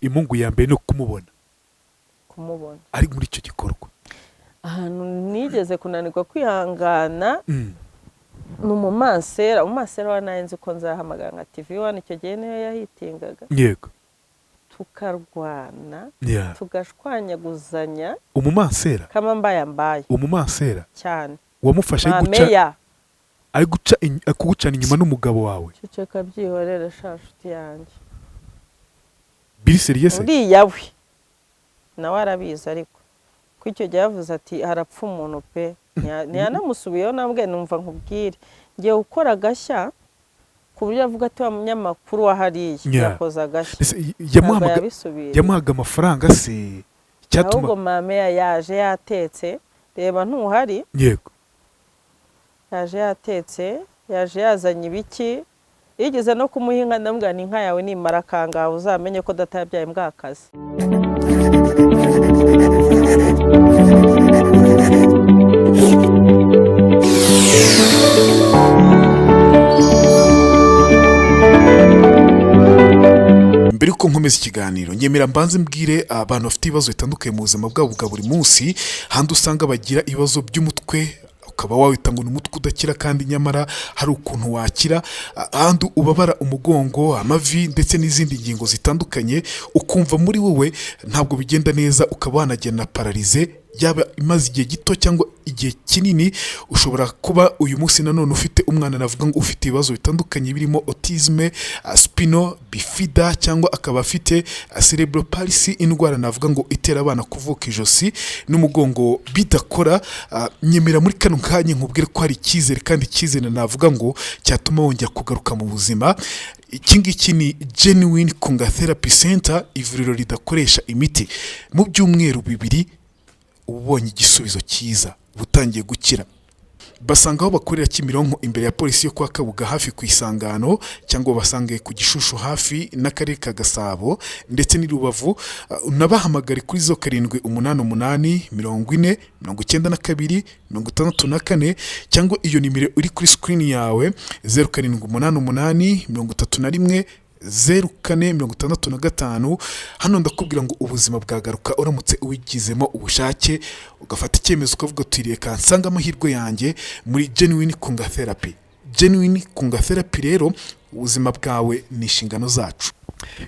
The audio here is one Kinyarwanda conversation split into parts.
Imungu ya mbere ni ukumubona. Kumubona ari muri icyo gikorwa. Ahantu nigeze kunanirwa kwihangana ni umumansera. Umumansera wa nawe nzi ko nzahamagara nka TV One, icyo gihe niyo yahitingaga. Tukarwana, tugashwanyaguzanya. Umumansera? Kama mbaye mbaye. Umumansera? Cyane. Wamufashe ari guca Mameya. Ari guca kugucana inyuma n'umugabo wawe? Ceceka, byihorere sha nshuti yanjye. Biri sérieux se? Uriya we nawe arabizi, ariko ko icyo gihe yavuze ati harapfa umuntu pe. Ntiyanamusubiyeho nabwe. Numva nkubwire, ngiye gukora agashya ku buryo avuga ati wa munyamakuru wa hariya yakoze agashya. Ese Ntabwo yamuhamaga yabisubiye. Yamuhaga amafaranga se cyatuma? Ahubwo mameya yaje yatetse, reba ntuhari. Yego. Yaje yatetse, yaje yazanye ibiki, yigeze no kumuha inka. Ndamubwira ni inka yawe nimara kangaha uzamenye ko data yabyaye mbwakazi. Mbere yuko nkomeza ikiganiro, nyemera mbanze mbwire abantu bafite ibibazo bitandukanye mu buzima bwabo bwa buri munsi, handi usanga bagira ibibazo by'umutwe, ukaba wawita ngo ni umutwe udakira kandi nyamara hari ukuntu wakira, ahandi ubabara umugongo, amavi ndetse n'izindi ngingo zitandukanye, ukumva muri wowe ntabwo bigenda neza, ukaba wanagenda paralysie, yaba imaze igihe gito cyangwa igihe kinini. Ushobora kuba uyu munsi nanone ufite umwana navuga ngo ufite ibibazo bitandukanye birimo autisme, spino bifida, cyangwa akaba afite cerebral palsy, indwara navuga ngo itera abana kuvuka ijosi n'umugongo bidakora. Nyemera muri kano kanya nkubwire ko hari icyizere, kandi icyizere navuga ngo cyatuma wongera kugaruka mu buzima. Iki ngiki ni Genuine Kunga Therapy Center, ivuriro ridakoresha imiti. Mu byumweru 2 uba ubonye igisubizo cyiza, uba utangiye gukira. Basanga aho bakorera Kimironko, imbere ya polisi yo kwa Kabuga, hafi ku Isangano, cyangwa basange ku Gishushu, hafi n'akarere ka Gasabo, ndetse n'i Rubavu. Unabahamagare kuri 0788 40 92 64, cyangwa iyo nimero iri kuri screen yawe, 0788 31 04 65. Hano ndakubwira ngo ubuzima bwagaruka uramutse ubigizemo ubushake, ugafata icyemezo, ukavuga uti reka nsange amahirwe yanjye muri Genuine Kunga Therapy. Genuine Kunga Therapy rero, ubuzima bwawe ni inshingano zacu.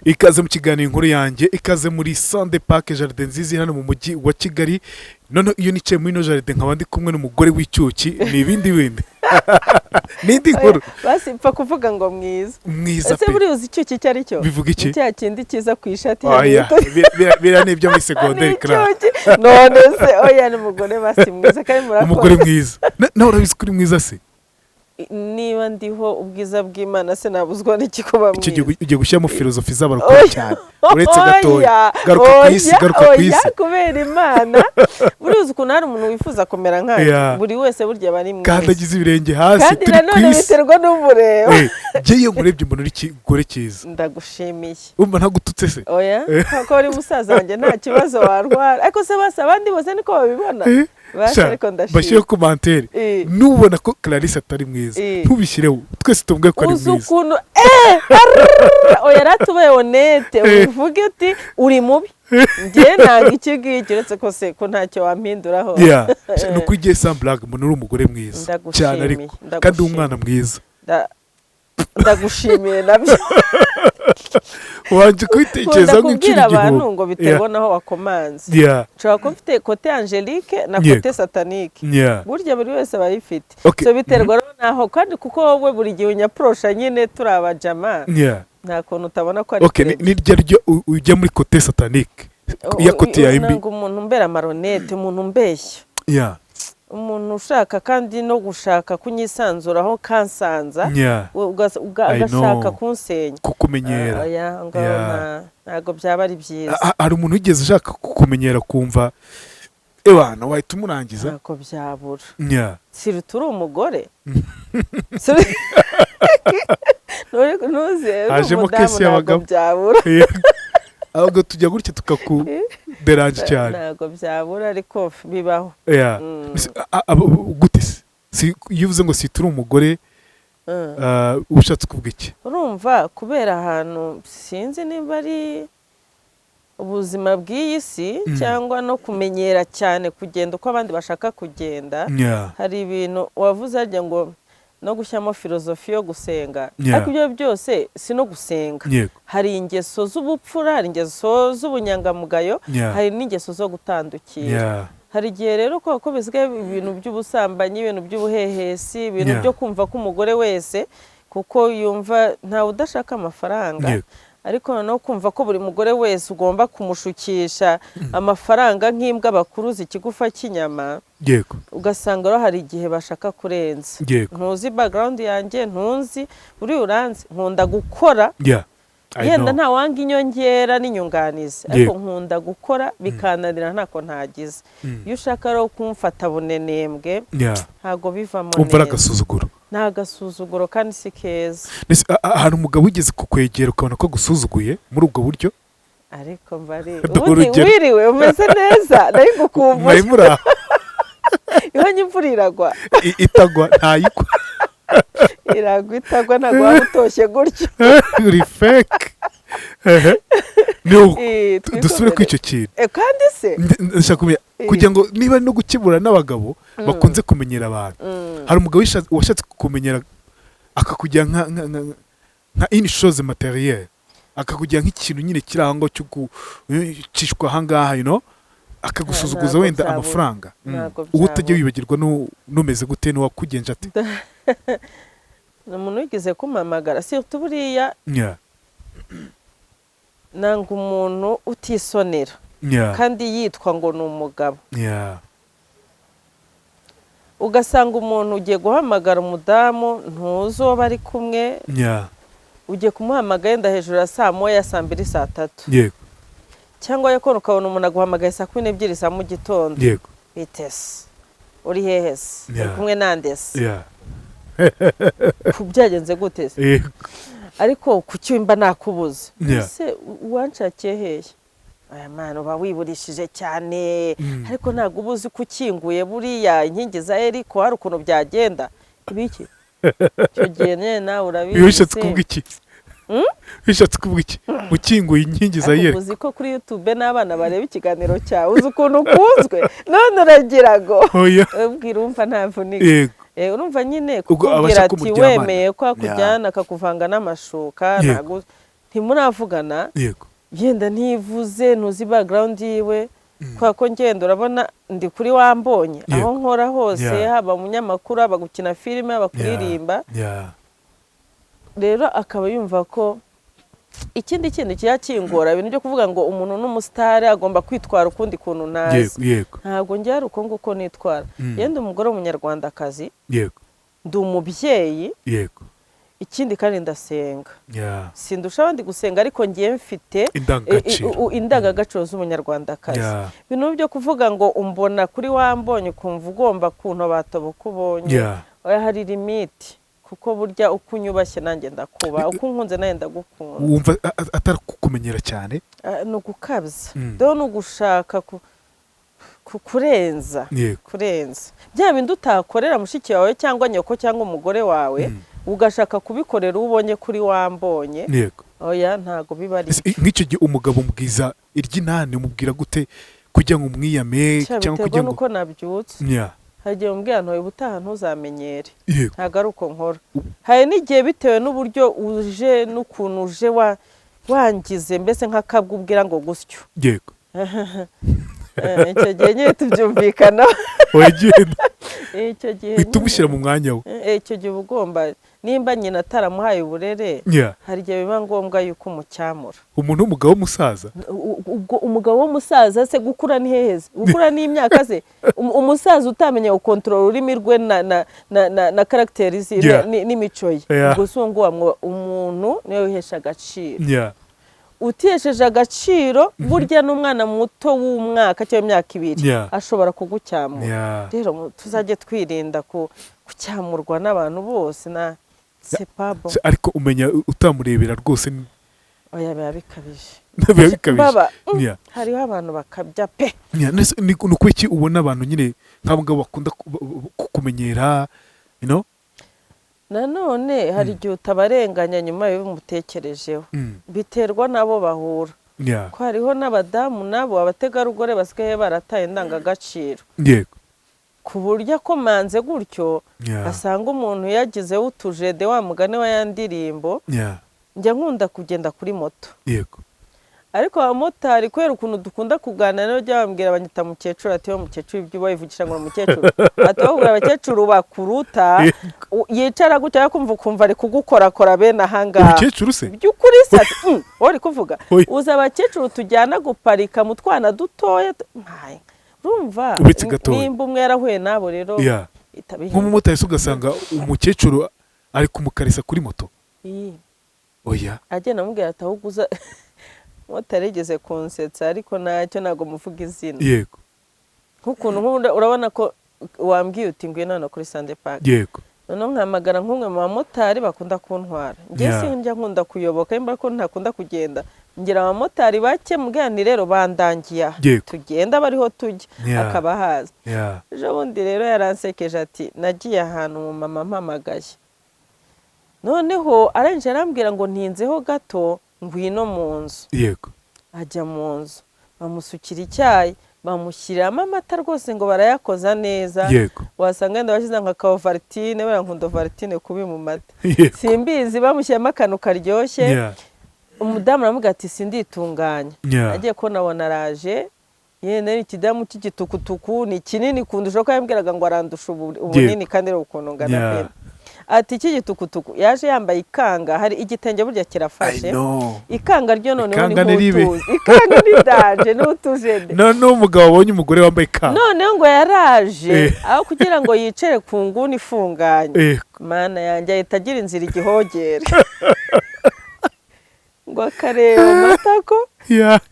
Ikaze mu kiganiro Inkuru Yanjye, ikaze muri Sande Park, jardin nziza iri hano mu mujyi wa Kigali. Noneho iyo nicaye muri ino jardin nkaba ndi kumwe n'umugore w'icyuki, ni ibindi bindi, n'indi nkuru. Basi mpfa kuvuga ngo mwiza. Mwiza Ese pe. buriya uzi icyuki icyo ari cyo? Bivuga iki? Ni cya kindi kiza ku ishati. Oya, biriya ni ibyo muri segonderi Ni Clara. icyuki. None se oya, ni umugore basi mwiza kandi murakoze. Umugore mwiza. Nawe urabizi ko uri mwiza se? Niba ndiho ubwiza bw'Imana se nabuzwa n'iki kuba Icyo gihe mwiza? ugiye gushyiramo filozofi z'abarokore Oya. cyane. Uretse gatoya. Oya, Garuka ku isi, oya, garuka ku oya, isi. Kubera Imana, buriya uzi ukuntu hari umuntu wifuza kumera nkayo? Buri wese burya aba ari mwiza. Kandagiza ibirenge hasi, Kandi turi ku nanone isi. biterwa n'umureba. Njye iyo nkurebye mbona uri ikigore cyiza. Ndagushimiye. Umva, ntagututse se? Oya, kuko uri musaza wanjye nta kibazo warwara, ariko se basi abandi bose niko babibona? Basi. Sha, Ariko ndashima. bashyireho commentaire. Nubona ko Clarisse atari mwiza, ntubishyireho, twese tuvuge ko ari Uzi mwiza. ukuntu oya, yaratubaye honnête, ubivuge uti uri mubi, njye nanga iki ngiki, uretse ko se ko ntacyo wampinduraho. Yeah. Ni ukuri igihe sans blague mbona uri umugore mwiza Ndagushimiye, cyane, ariko ndagushimiye. kandi umwana mwiza. Ndagushimiye nabyo. Wanje Nkunda kubitekereza nk'inshuro kubwira abantu igihumbi. ngo biterwa n'aho wakomanze. Nshobora kuba mfite côté angélique na côté satanique. Burya buri wese aba ayifite. So biterwa rero n'aho, kandi kuko wowe buri gihe unyaporosha nyine turi abajama, nta kuntu utabona ko ari Okay, ni ryari ryo ujya muri côté satanique, iya côté yawe mbi? Ntabwo umuntu umbera malhonnête, umuntu umbeshya, umuntu ushaka kandi no gushaka kunyisanzuraho kansanza, I agashaka know. kunsenya. Kukumenyera. Oya, ngaho ntabwo byaba ari byiza. Hari umuntu wigeze ushaka kukumenyera, kumva ewana wahita umurangiza? Ntabwo byabura. Si turi umugore. Ntuze uri Hajemo umudamu, case ntabwo y'abagabo. byabura. Ahubwo tujya gutya tukakuderanje cyane. Ntabwo byabura, ariko bibaho. Ese, gute se? Iyo uvuze ngo si turi umugore, uba ushatse kuvuga iki? Urumva, kubera ahantu sinzi niba ari Ubuzima bw'iyi si cyangwa no kumenyera cyane kugenda uko abandi bashaka kugenda. Hari ibintu wavuze harya ngo no gushyiramo filozofi yo gusenga, ariko ibyo byose si no gusenga. Hari ingeso z'ubupfura, hari ingeso z'ubunyangamugayo, hari n'ingeso zo gutandukira. Hari igihe rero ko bisigaye ibintu by'ubusambanyi, ibintu by'ubuhehesi, ibintu byo kumva ko umugore wese, kuko yumva ntawe udashaka amafaranga, ariko noneho kumva ko buri mugore wese ugomba kumushukisha amafaranga nk'imbwa bakuruza ikigufa cy'inyama, ugasanga rero hari igihe bashaka kurenza. Ntuzi background yanjye, ntuzi, buriya uranzi, nkunda gukora. Yeah. I Yenda know. nta wanga inyongera n'inyunganizi, ariko nkunda gukora bikananira, ntako ntagize. Iyo ushaka rero kumfata bunenembwe, ntabwo bivamo Umva ari neza. agasuzuguro. Ni agasuzuguro kandi si keza. Mbese, hari umugabo wigeze kukwegera ukabona ko agusuzuguye muri ubwo buryo? Ariko mbari Duha ubundi urugero. Wiriwe umeze neza, nari ngukumbuye. Mwari muri aho? Iwanyu imvura iragwa? Itagwa ntayigwa. Iragwa, itagwa ntabwo waba utoshye gutyo. Uri fake. Ehe. Ni uko. Eh, Dusubire kuri twikomereze. icyo kintu. Eh, kandi se Ndashaka kumenya kugira ngo niba no gukemura n'abagabo bakunze kumenyera abantu. Hari umugabo washatse kukumenyera, akakugira nka une chose matérielle, akakugira nk'ikintu nyine kiri aho ngaho cyo gucishwa aha ngaha, akagusuzuguza Ntabwo wenda byabura. amafaranga. Ntabwo Uwo utajya byabura. wibagirwa n'umeze gute, n'uwakugenje ate? Ni umuntu wigeze kumpamagara, surtout buriya nanga umuntu utisonera kandi yitwa ngo ni umugabo. Ugasanga umuntu ugiye guhamagara umudamu, ntuzi uwo bari kumwe, ugiye kumuhamagara yenda hejuru ya saa 1, saa 2, saa 3, cyangwa yakora ukabona umuntu aguhamagaye saa 12 za mu gitondo. Bitese uri hehe se? Uri kumwe nande se? Byagenze gute se? Ariko kuki mba nakubuze? Ese uwanshakiye hehe? Aya mana, uba wiburishije cyane. Ariko ntabwo uba uzi ko ukinguye buriya inkingi za Yeriko, hari ukuntu byagenda. Ibiki icyo gihe nyine nawe urabizi. Bishatse kuvuga iki? Bishatse kuvuga iki, ukinguye inkingi za Ariko Yeriko? uzi ko kuri YouTube n'abana bareba ikiganiro cyawe? Uzi ukuntu ukunzwe? None uragira ngo Oya. ubwira urumva ntavunika. Urumva nyine Ubwo kukubwira abasha ati kumuryamana. wemeye ko akujyana akakuvanga n'amashuka, ntago ntimuravugana, yenda ntivuze, ntuzi background yiwe, kubera ko ngenda urabona ndi kuri wambonye aho nkora hose, haba umunyamakuru, haba gukina filime, haba kuririmba. Rero akaba yumva ko ikindi kintu kijya kingora, ibintu byo kuvuga ngo umuntu n'umusitari agomba kwitwara ukundi kuntu ntazi. yego yego Ntabwo njye hari uko nguko nitwara. Yenda umugore w'umunyarwandakazi, ndi umubyeyi, ikindi kandi ndasenga. Sindusha abandi gusenga, ariko ngiye mfite Indangagaciro. Indangagaciro z'umunyarwandakazi. Ibintu byo kuvuga ngo umbona kuri wambonye ukumva ugomba kuntobatoba uko ubonye, oya, hari limite, kuko burya uko unyubashye nanjye ndakuba, uko unkunze nanjye ndagukunda. Wumva atari kukumenyera cyane? Ah, ni ugukabya. Rero ni ugushaka kurenza, kurenza bya bindi utakorera mushiki wawe cyangwa nyoko cyangwa umugore wawe, ugashaka kubikorera uwo ubonye kuri wambonye. Oya, ntabwo biba ari Ese, nk'icyo gihe umugabo umubwiza iry'inani, umubwira gute kugira ngo umwiyame Cya, cyangwa biterwa kugira ngo n'uko nabyutse. Hari igihe umbwira ntoye ubutaha ntuzamenyere. Ntabwo ari uko nkora. Hari n'igihe bitewe n'uburyo uje n'ukuntu uje wangize mbese nk'akabwa ubwira ngo gusyo. Icyo gihe nyine tubyumvikana. Wagenda Icyo gihe uhita nyine- umushyira mu mwanya we. Icyo gihe uba ugomba, nimba nyina ataramuhaye uburere, hari igihe biba ngombwa yuko umucyamura. Umuntu w'umugabo w'umusaza. Ubwo umugabo w'umusaza se, gukura ni heheze? Gukura ni imyaka se? Umusaza utamenya gukontorora ururimi rwe na caractère ze n'imico ye, ubwo si uwo nguwo umuntu niwe wihesha agaciro. Utihesheje agaciro, burya n'umwana muto w'umwaka cyangwa imyaka 2 ashobora kugucyamura. Rero tuzajye twirinda gucyamurwa n'abantu bose na c'est pas bon. Se, ariko umenya utamurebera rwose Oya, biba bikabije. Biba bikabije. Baba, hariho abantu bakabya pe. Yeah, nese ni uko iki ubona abantu nyine nk'abo ngabo bakunda kukumenyera? Nanone hari igihe utabarenganya nyuma y'ibyo umutekerejeho. Biterwa n'abo bahura. Ko hariho n'abadamu nabo, abategarugori basigaye barataye indangagaciro, ku buryo akomanze gutyo asanga umuntu yagizeho utujede, wa mugani wa ya ndirimbo. Njya nkunda kugenda kuri moto, ariko abamotari, kubera ukuntu dukunda kuganira, niyo jya bambwira, banyita mukecuru, ati: "Yo mukecuru, ibyo bayivugisha ngo ni umukecuru," ati: "Bakubwira abakecuru bakuruta." Yicara gutya, kumva ukumva ari kugukorakora bene ahangaha. Umukecuru se? By'ukuri se, ati: Wowe uri kuvuga." Oya. Uzi abakecuru tujyana guparika mu twana dutoya Nkaye. Urumva Uretse gatoya. nimba umwe yarahuye n'abo rero, itabihinduka. Nk'umumotari se, ugasanga umukecuru ari kumukarisa kuri moto? Iyi. Oya. Agenda amubwira ati: "Ahubwo uza." Motari yigeze kunsetsa, ariko ntacyo, ntabwo muvuga izina. Nk'ukuntu nk'ubu urabona ko wambwiye uti: "Ngwino hano kuri Sunday Park." Noneho nkahamagara nk'umwe mu bamotari bakunda kuntwara. Njye sinjya nkunda kuyoboka, nimba ko ntakunda kugenda, ngira abamotari bake mbwira nti: "Rero bandangiye aha." Tugenda bariho tujya, akaba haza. Ejo bundi rero yaransekeje, ati: "Nagiye ahantu mu mama mpamagaye, noneho arangije arambwira ngo ntinzeho gato, ngwino mu nzu." Ajya mu nzu, bamusukira icyayi, bamushyiriramo amata rwose, ngo barayakoza neza. Wasanga wenda bashyize nka ka Ovaltine, bariya nkunda Ovaltine kubi mu mata. Simbizi, bamushyiramo akantu karyoshye. Umudamu aramubwira ati: "Sinditunganya." Agiye kubona abona araje yenda ni ikidamu cy'igitukutuku, ni kinini kundusha, ko yambwiraga ngo arandusha ubunini, kandi reba ukuntu ngana pe. Ati iki gitukutuku yaje yambaye ikanga, hari igitenge burya I kirafashe. know. Ikanga ryo noneho ni Ikanga ni ribi. nk'utuzi, ikanga ni danger n'utujede. Noneho umugabo abonye umugore wambaye ikamba. Noneho ngo yaraje, aho kugira ngo yicare ku nguni ifunganye, Mana yanjye, ahita agira inzira igihogere, ngo akareba amatako,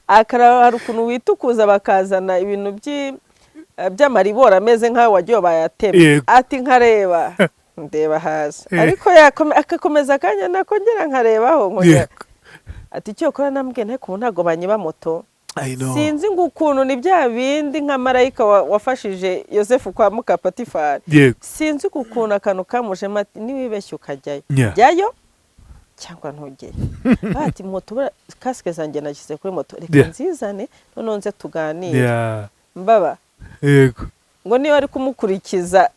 akaraba hari ukuntu witukuza, bakazana ibintu by'amaribori ameze nk'aho wagiye bayatemye. Ati: "Nkareba, ndeba hasi." Ariko agakomeza akanya, nakongera nkarebaho, nkongera. Ati: "Cyokora nambwiye nti ubu ntabwo banyiba moto." I know. Sinzi ngo ukuntu ni bya bindi nka marayika wafashije Yosefu kwa muka Patifari. Sinzi ukuntu akantu kamujemo, ati: "Niwibeshye ukajyayo, jyayo cyangwa ntujyeyo." Ati: "Moto buriya kasike zanjye nashyize kuri moto, reka nzizane, noneho nze tuganire." Mbaba ngo niba ari kumukurikiza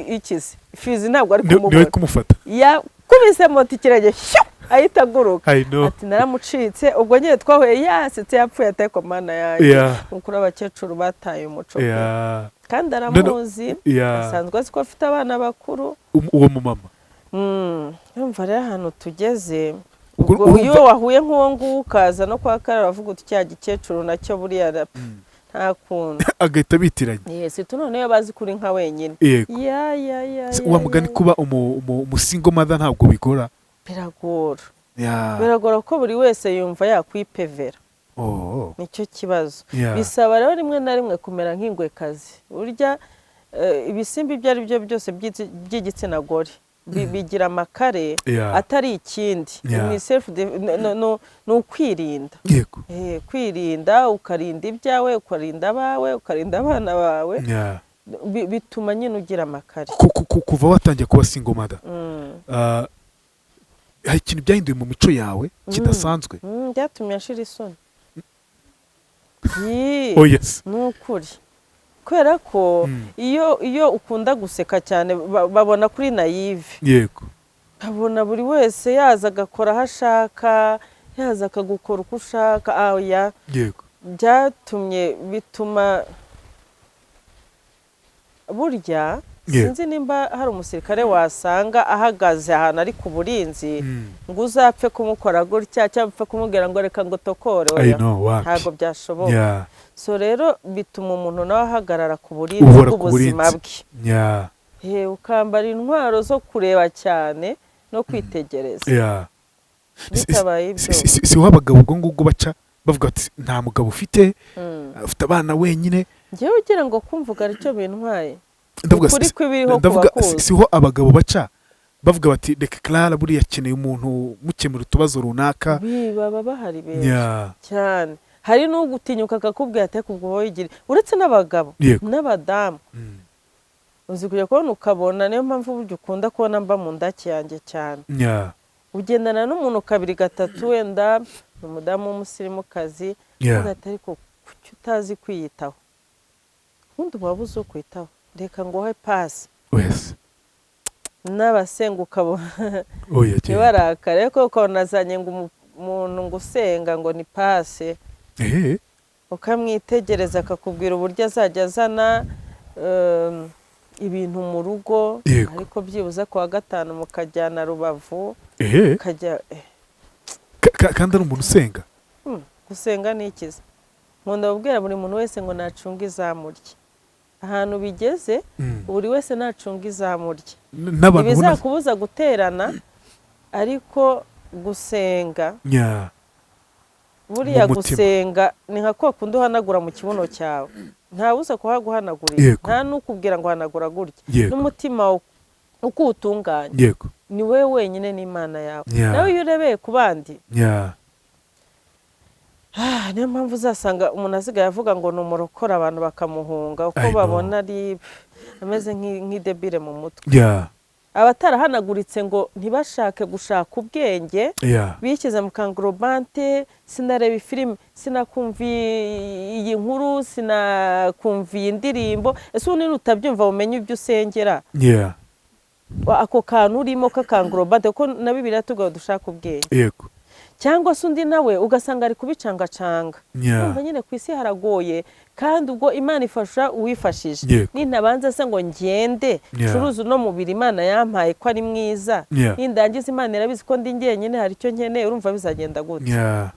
ikizi fizi, ntabwo ari Niwe kumubona. kumufata. Yakubise moto ikirenge, shyo, ahita aguruka. I know. Ati: "Naramucitse." Ubwo nyine twahuye yasetse, yapfuye, ateko Mana yanjye. Ukuri abakecuru bataye umuco pe. Kandi aramuzi, asanzwe azi ko afite abana bakuru. Uwo mumama. Urumva rero ahantu tugeze, Ubwo ubwo urumva- iyo wahuye nk'uwo nguwo, ukaza no kwa Karara, bavuga uti: "Cya gikecuru nacyo buriya nta kuntu." Agahita bitiranya. Yes, tu noneho bazi kuri nka wenyine. Ya. Wa mugani, ya. kuba umu single mother ntabwo bigora. Biragora. Biragora ko buri wese yumva yakwipevera. Nicyo kibazo. Bisaba rero rimwe na rimwe kumera nk'ingwekazi. Burya ibisimba ibyo ari byo byose by'igitsina gore bigira amakare, atari ikindi. Ni self ni ukwirinda. Kwirinda, ukarinda ibyawe, ukarinda abawe, ukarinda abana bawe. Bituma nyine ugira amakare. Kuva watangiye kuba single mother, hari ikintu byahinduye mu mico yawe kidasanzwe? Byatumye nshira isoni. Yii, Oh yes. ni ukuri, kubera ko iyo ukunda guseka cyane, babona kuri naïve. Babona buri wese yaza agakora aho ashaka, yaza akagukora uko ushaka. Oya. Byatumye bituma burya sinzi nimba hari umusirikare wasanga ahagaze ahantu ari ku burinzi, ngo uzapfe kumukora gutya cyangwa upfe kumubwira ngo reka ngo tokore. I Oya, know, wapi. ntabwo byashoboka. So rero bituma umuntu nawe ahagarara ku burinzi Uhora ku bw'ubuzima burinzi. bwe. Ukambara intwaro zo kureba cyane no kwitegereza. Bitabaye ibyo, Si ho abagabo ubwo ngubwo baca bavuga ati: "Nta mugabo ufite, ufite abana wenyine." Njyewe ugira ngo kumvuga aricyo bintwaye? Ndavuga Ukuri kw'ibiriho ndavuga kuba kuzi. si ho abagabo baca bavuga bati: "Reka Clara buriya akeneye umuntu umukemura utubazo runaka." Baba bahari benshi cyane. Hari n'ugutinyuka akakubwira ati: "Ariko ubwo wowe igire." Uretse n'abagabo, n'abadamu. Uzi kujya kubona ukabona, niyo mpamvu burya ukunda kubona mba mu ndaki yanjye cyane. Ugendana n'umuntu kabiri, gatatu, wenda Ni umudamu w'umusirimukazi. Avuga ati: "Ariko kuki utazi kwiyitaho? Ubundi waba uzi ukwitaho, reka nguhe pasi." Wese. N'abasenga ukabona Oya, genda. ntibarakare, ariko ukabona azanye ngo umuntu ngo usenga ngo ni pasi, ukamwitegereza, akakubwira uburyo azajya azana ibintu mu rugo, ariko byibuze ku wa gatanu mukajyana Rubavu, ukajya Kandi ari umuntu usenga. Gusenga ni ikiza. Nkunda kubwira buri muntu wese ngo nacunge izamu rye. Ahantu bigeze, buri wese nacunga izamu rye. N'abantu ubona. Ntibizakubuza guterana, ariko gusenga, buriya Mu mutima. gusenga ni nka kwa kundi uhanagura mu kibuno cyawe, ntawuza kuhaguhanagurira, nta n'ukubwira ngo hanagura gutya, n'umutima wawe uko uwutunganya, ni wowe wenyine n'Imana yawe. Nawe iyo urebeye ku bandi, niyo mpamvu uzasanga umuntu asigaye avuga ngo ni umurokore, abantu bakamuhunga uko I know. babona ari ameze nk'idébile mu mutwe. Abatarahanaguritse ngo ntibashake gushaka ubwenge, bishyize mu kangurubante: sinareba ifilimi, sinakumva iyi nkuru, sinakumva iyi ndirimbo. Ese ubundi nutabyumva umenye ibyo usengera? Ako kantu urimo k'akangurubante, kuko na Bibiliya tuvuga dushaka ubwenge. Cyangwa se undi nawe ugasanga ari kubicangacanga. Urumva nyine ku isi haragoye, kandi ubwo Imana ifasha uwifashije. Nintabanza se ngo ngende ncuruze uno mubiri Imana yampaye ko ari mwiza, nindangiza Imana irabizi ko ndi njyenyine, hari icyo nkeneye, urumva bizagenda gute? Yeah.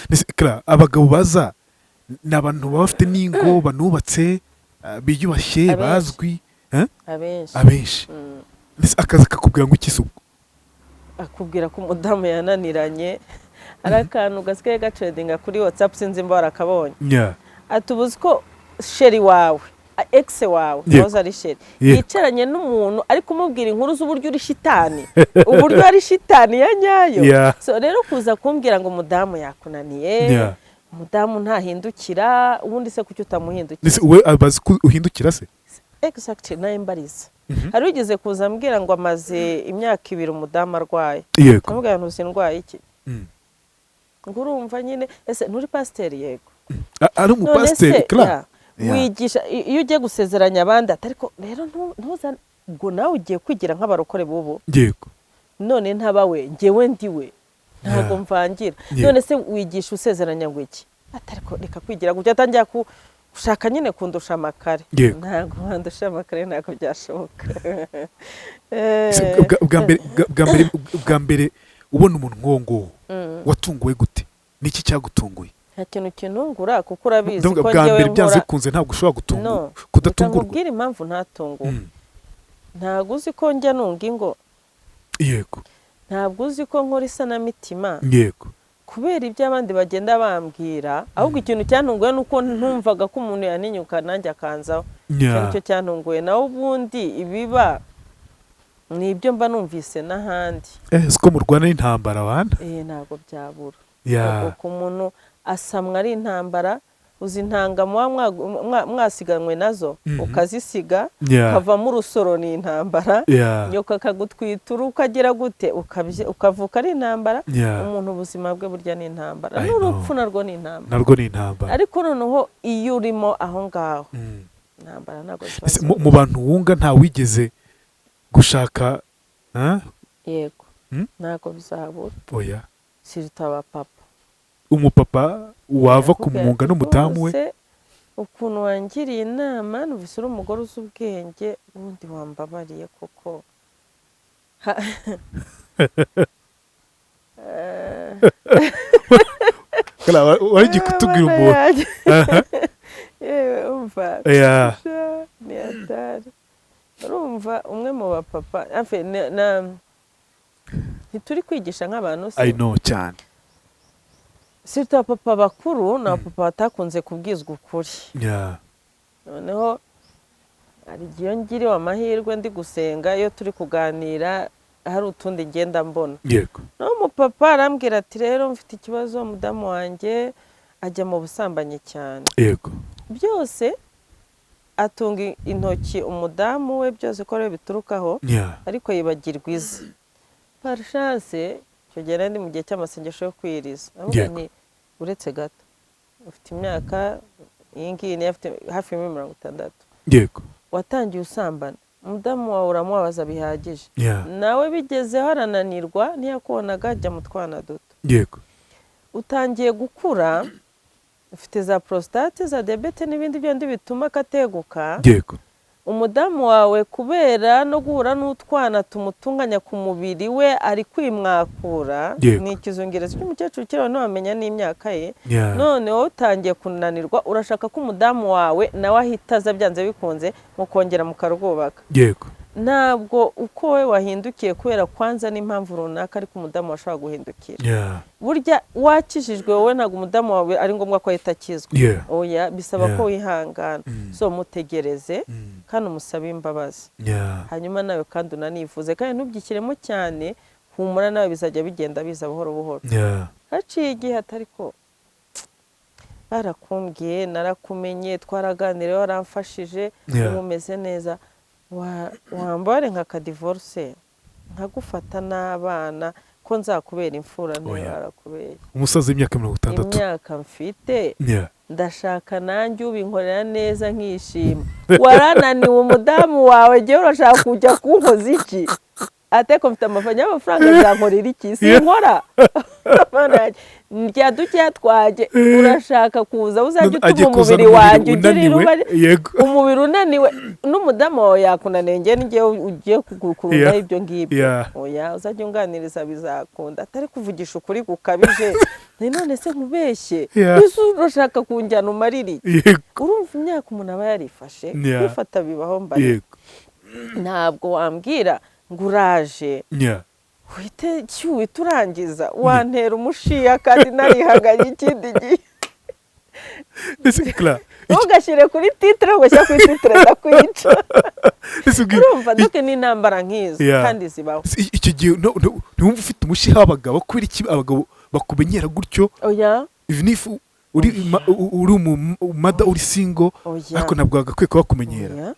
Ese, Clara, abagabo baza ni abantu baba bafite n'ingo, banubatse, biyubashye, Abenshi. bazwi, eh? Abenshi. Abenshi. Ese akaza kakubwira ngo iki se ubwo? Akubwira ko umudamu yananiranye. Hari akantu gasigaye gatrendinga kuri WhatsApp, sinzi mba warakabonye. Ati: "Ubuzi ko chéri wawe, ex wawe, wahoze ari chéri, yicaranye n'umuntu ari kumubwira inkuru z'uburyo uri shitani, uburyo ari shitani ya nyayo." So rero kuza kumbwira ngo umudamu yakunaniye, umudamu ntahindukira, ubundi se kuki utamuhindukira? Ese we abazi ko uhindukira se? Exactly, nawe mbariza. Hari wigeze kuza ambwira ngo amaze imyaka 2 umudamu arwaye. Ndamubwira: "Ntuzi ndwaye iki?" Ngo urumva nyine, ese nturi pasiteri? Yego. Ari None umupasiteri, se Clara? ya, wigisha iyo ugiye gusezeranya abandi, ati: "Ariko rero ntuza ubwo nawe ugiye kwigira nk'abarokore b'ubu." None ntaba we, njyewe ndiwe, ntabwo mvangira. None se wigisha usezeranya ngo iki? Ati: "Ariko reka kwigira gutya." Atangira gushaka nyine kundusha amakare. Ntabwo wandusha amakare, ntabwo byashoboka. Ese bwa mbere ubona umuntu nk'uwo nguwo, watunguwe gute? Niki cyagutunguye? Nta kintu kinungura, kuko urabizi Ndavuga ko bwa njyewe mbere, byanze nkora bikunze ntabwo ushobora no gutungu kudatungurwa. Nkubwire impamvu ntatunguwe. Ntabwo uzi ko njya nunga ingo? Yego. Ntabwo uzi ko nkora isanamitima? Yego. Kubera ibyo abandi bagenda bambwira. Ahubwo ikintu cyantunguye ni uko ntumvaga ko umuntu yaninyuka nanjye akanzaho. Icyo nicyo cyantunguye, naho ubundi ibiba ni ibyo mba numvise n'ahandi. Siko murwana n'intambara wana. Ntabwo byabura. Uko umuntu asamwa ari intambara, uzi intanga muba mwasiganwe nazo, ukazisiga, ukavamo urusoro, ni intambara. Nyoko akagutwitura, ukagira gute, ukavuka ari intambara. Umuntu ubuzima bwe burya ni intambara. I know. N'urupfu narwo ni intambara. Narwo ni intambara. Ariko noneho iyo urimo aho ngaho, intambara ntabwo ziba Ese mu bantu wunga nta wigeze gushaka, ah? Yego. Hmm? Ntabwo bizabura. Oya. Surtout abapapa. Umupapa wava Arakubwira kumwunga ati, n'umudamu we. "Rwose ukuntu wangiriye inama, numvise uri umugore uzi ubwenge, ubundi wambabariye kuko Wari kutubwira Mana umuntu. yanjye. Aha. Yewe, umva. Sha, ni hatari. Urumva umwe mu bapapa, enfin, ntituri kwigisha nk'abantu se? I know cyane. Surtout abapapa bakuru ni abapapa batakunze kubwizwa ukuri. Noneho hari igihe iyo ngiriwe amahirwe ndi gusenga, iyo turi kuganira hari utundi ngenda mbona. Naho umupapa arambwira ati: "Rero mfite ikibazo, umudamu wanjye ajya mu busambanyi cyane." Byose atunga intoki umudamu we, byose ko ariwe biturukaho, ariko yibagirwa ize. Par chance. Icyo gihe nari ndi mu gihe cy'amasengesho yo kwiriza. Ndavuga nti: "Uretse gato, ufite imyaka iyi ngiyi," niyo afite hafi muri 60. "Watangiye usambana, umudamu wawe uramubabaza bihagije, nawe bigezeho arananirwa, ntiyakubonaga, ajya mu twana duto. Utangiye gukura, ufite za prostate, za diyabete n'ibindi bindi bituma akateguka. Umudamu wawe, kubera no guhura n'utwana tumutunganya ku mubiri we, ari kwimwakura." Ni ikizungerezo cy'umukecuru ukiri, ntiwamenya n'imyaka ye. "None wowe utangiye kunanirwa, urashaka ko umudamu wawe nawe ahita aza byanze bikunze, mukongera mukarwubaka. Ntabwo uko wowe wahindukiye kubera kwanza n'impamvu runaka, ariko umudamu washobora guhindukira. Burya wakijijwe wowe, ntabwo umudamu wawe ari ngombwa ko ahita akizwa. Oya, bisaba ko wihangana. So mutegereze kandi umusabe imbabazi. Hanyuma nawe kandi unanifuze, kandi ntubyishyiremo cyane, humura, nawe bizajya bigenda biza buhoro buhoro." Haciye igihe, atari ko barakumbwiye, narakumenye, twaraganiriye, waramfashije, ubu umeze neza. Wambare nka kadivorce, nkagufata n'abana, ko nzakubera imfura?" Oya. Ntibarakubera. Umusaza w'imyaka 60. "Imyaka mfite, ndashaka nanjye ubinkorera neza nkishima. Warananiwe umudamu wawe, njyewe urashaka kujya kunkoza iki?" Ateko mfite amafaranga, y'amafaranga nzankorera iki? Sinkora. Mana yanjye, ndya dukeya twanjye, urashaka kuza uzajya Agiye utuma kuzana umubiri wanjye ugira unaniwe. irubari. "Umubiri unaniwe, n'umudamu wawe yakunaniye, njye n'igihe ugiye kukurundaho ibyo ngibyo. Oya, uzajya unganiriza, bizakunda." Atari kuvugisha ukuri gukabije. Ni none se nkubeshye? Ese urashaka kunjyana umarire iki? Urumva imyaka umuntu aba yarifashe, kwifata bibaho mbari. Ntabwo wambwira ngo uraje uhite cyuhite urangiza, wantera umushiya kandi narihanganye ikindi gihe. Ese Clara, Ntugashyire kuri titre, ngo shyira kuri titre ndakwica. Ese Urumva, donc ni intambara nk'izo kandi zibaho. Icyo gihe ntiwumva ufite umushiha w'abagabo? Kubera iki abagabo bakumenyera gutyo? Oya. Even if uri umumother, uri single, Oya. ariko ntabwo bagakwiye kuba bakumenyera. Oya.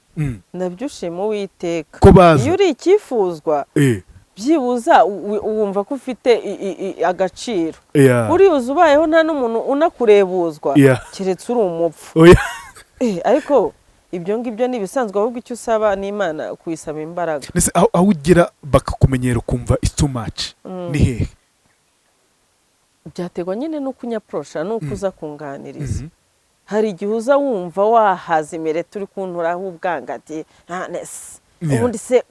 Nabyo ushima Uwiteka. Ko baza. Iyo uri icyifuzwa, byibuza wumva ko ufite agaciro. Uriya ubayeho nta n'umuntu unakurebuzwa, keretse uri umupfu. Oya. Ariko ibyo ngibyo ni ibisanzwe, ahubwo icyo usaba ni Imana, kuyisaba imbaraga. Ndetse aho ugera bakakumenyera ukumva it's too much, ni hehe? Byaterwa nyine n'uko unyaporosha, n'uko uza kunganiriza. Hari igihe uza wumva wahaza imere, turi kunturaho ubwangati nese. Ubundi se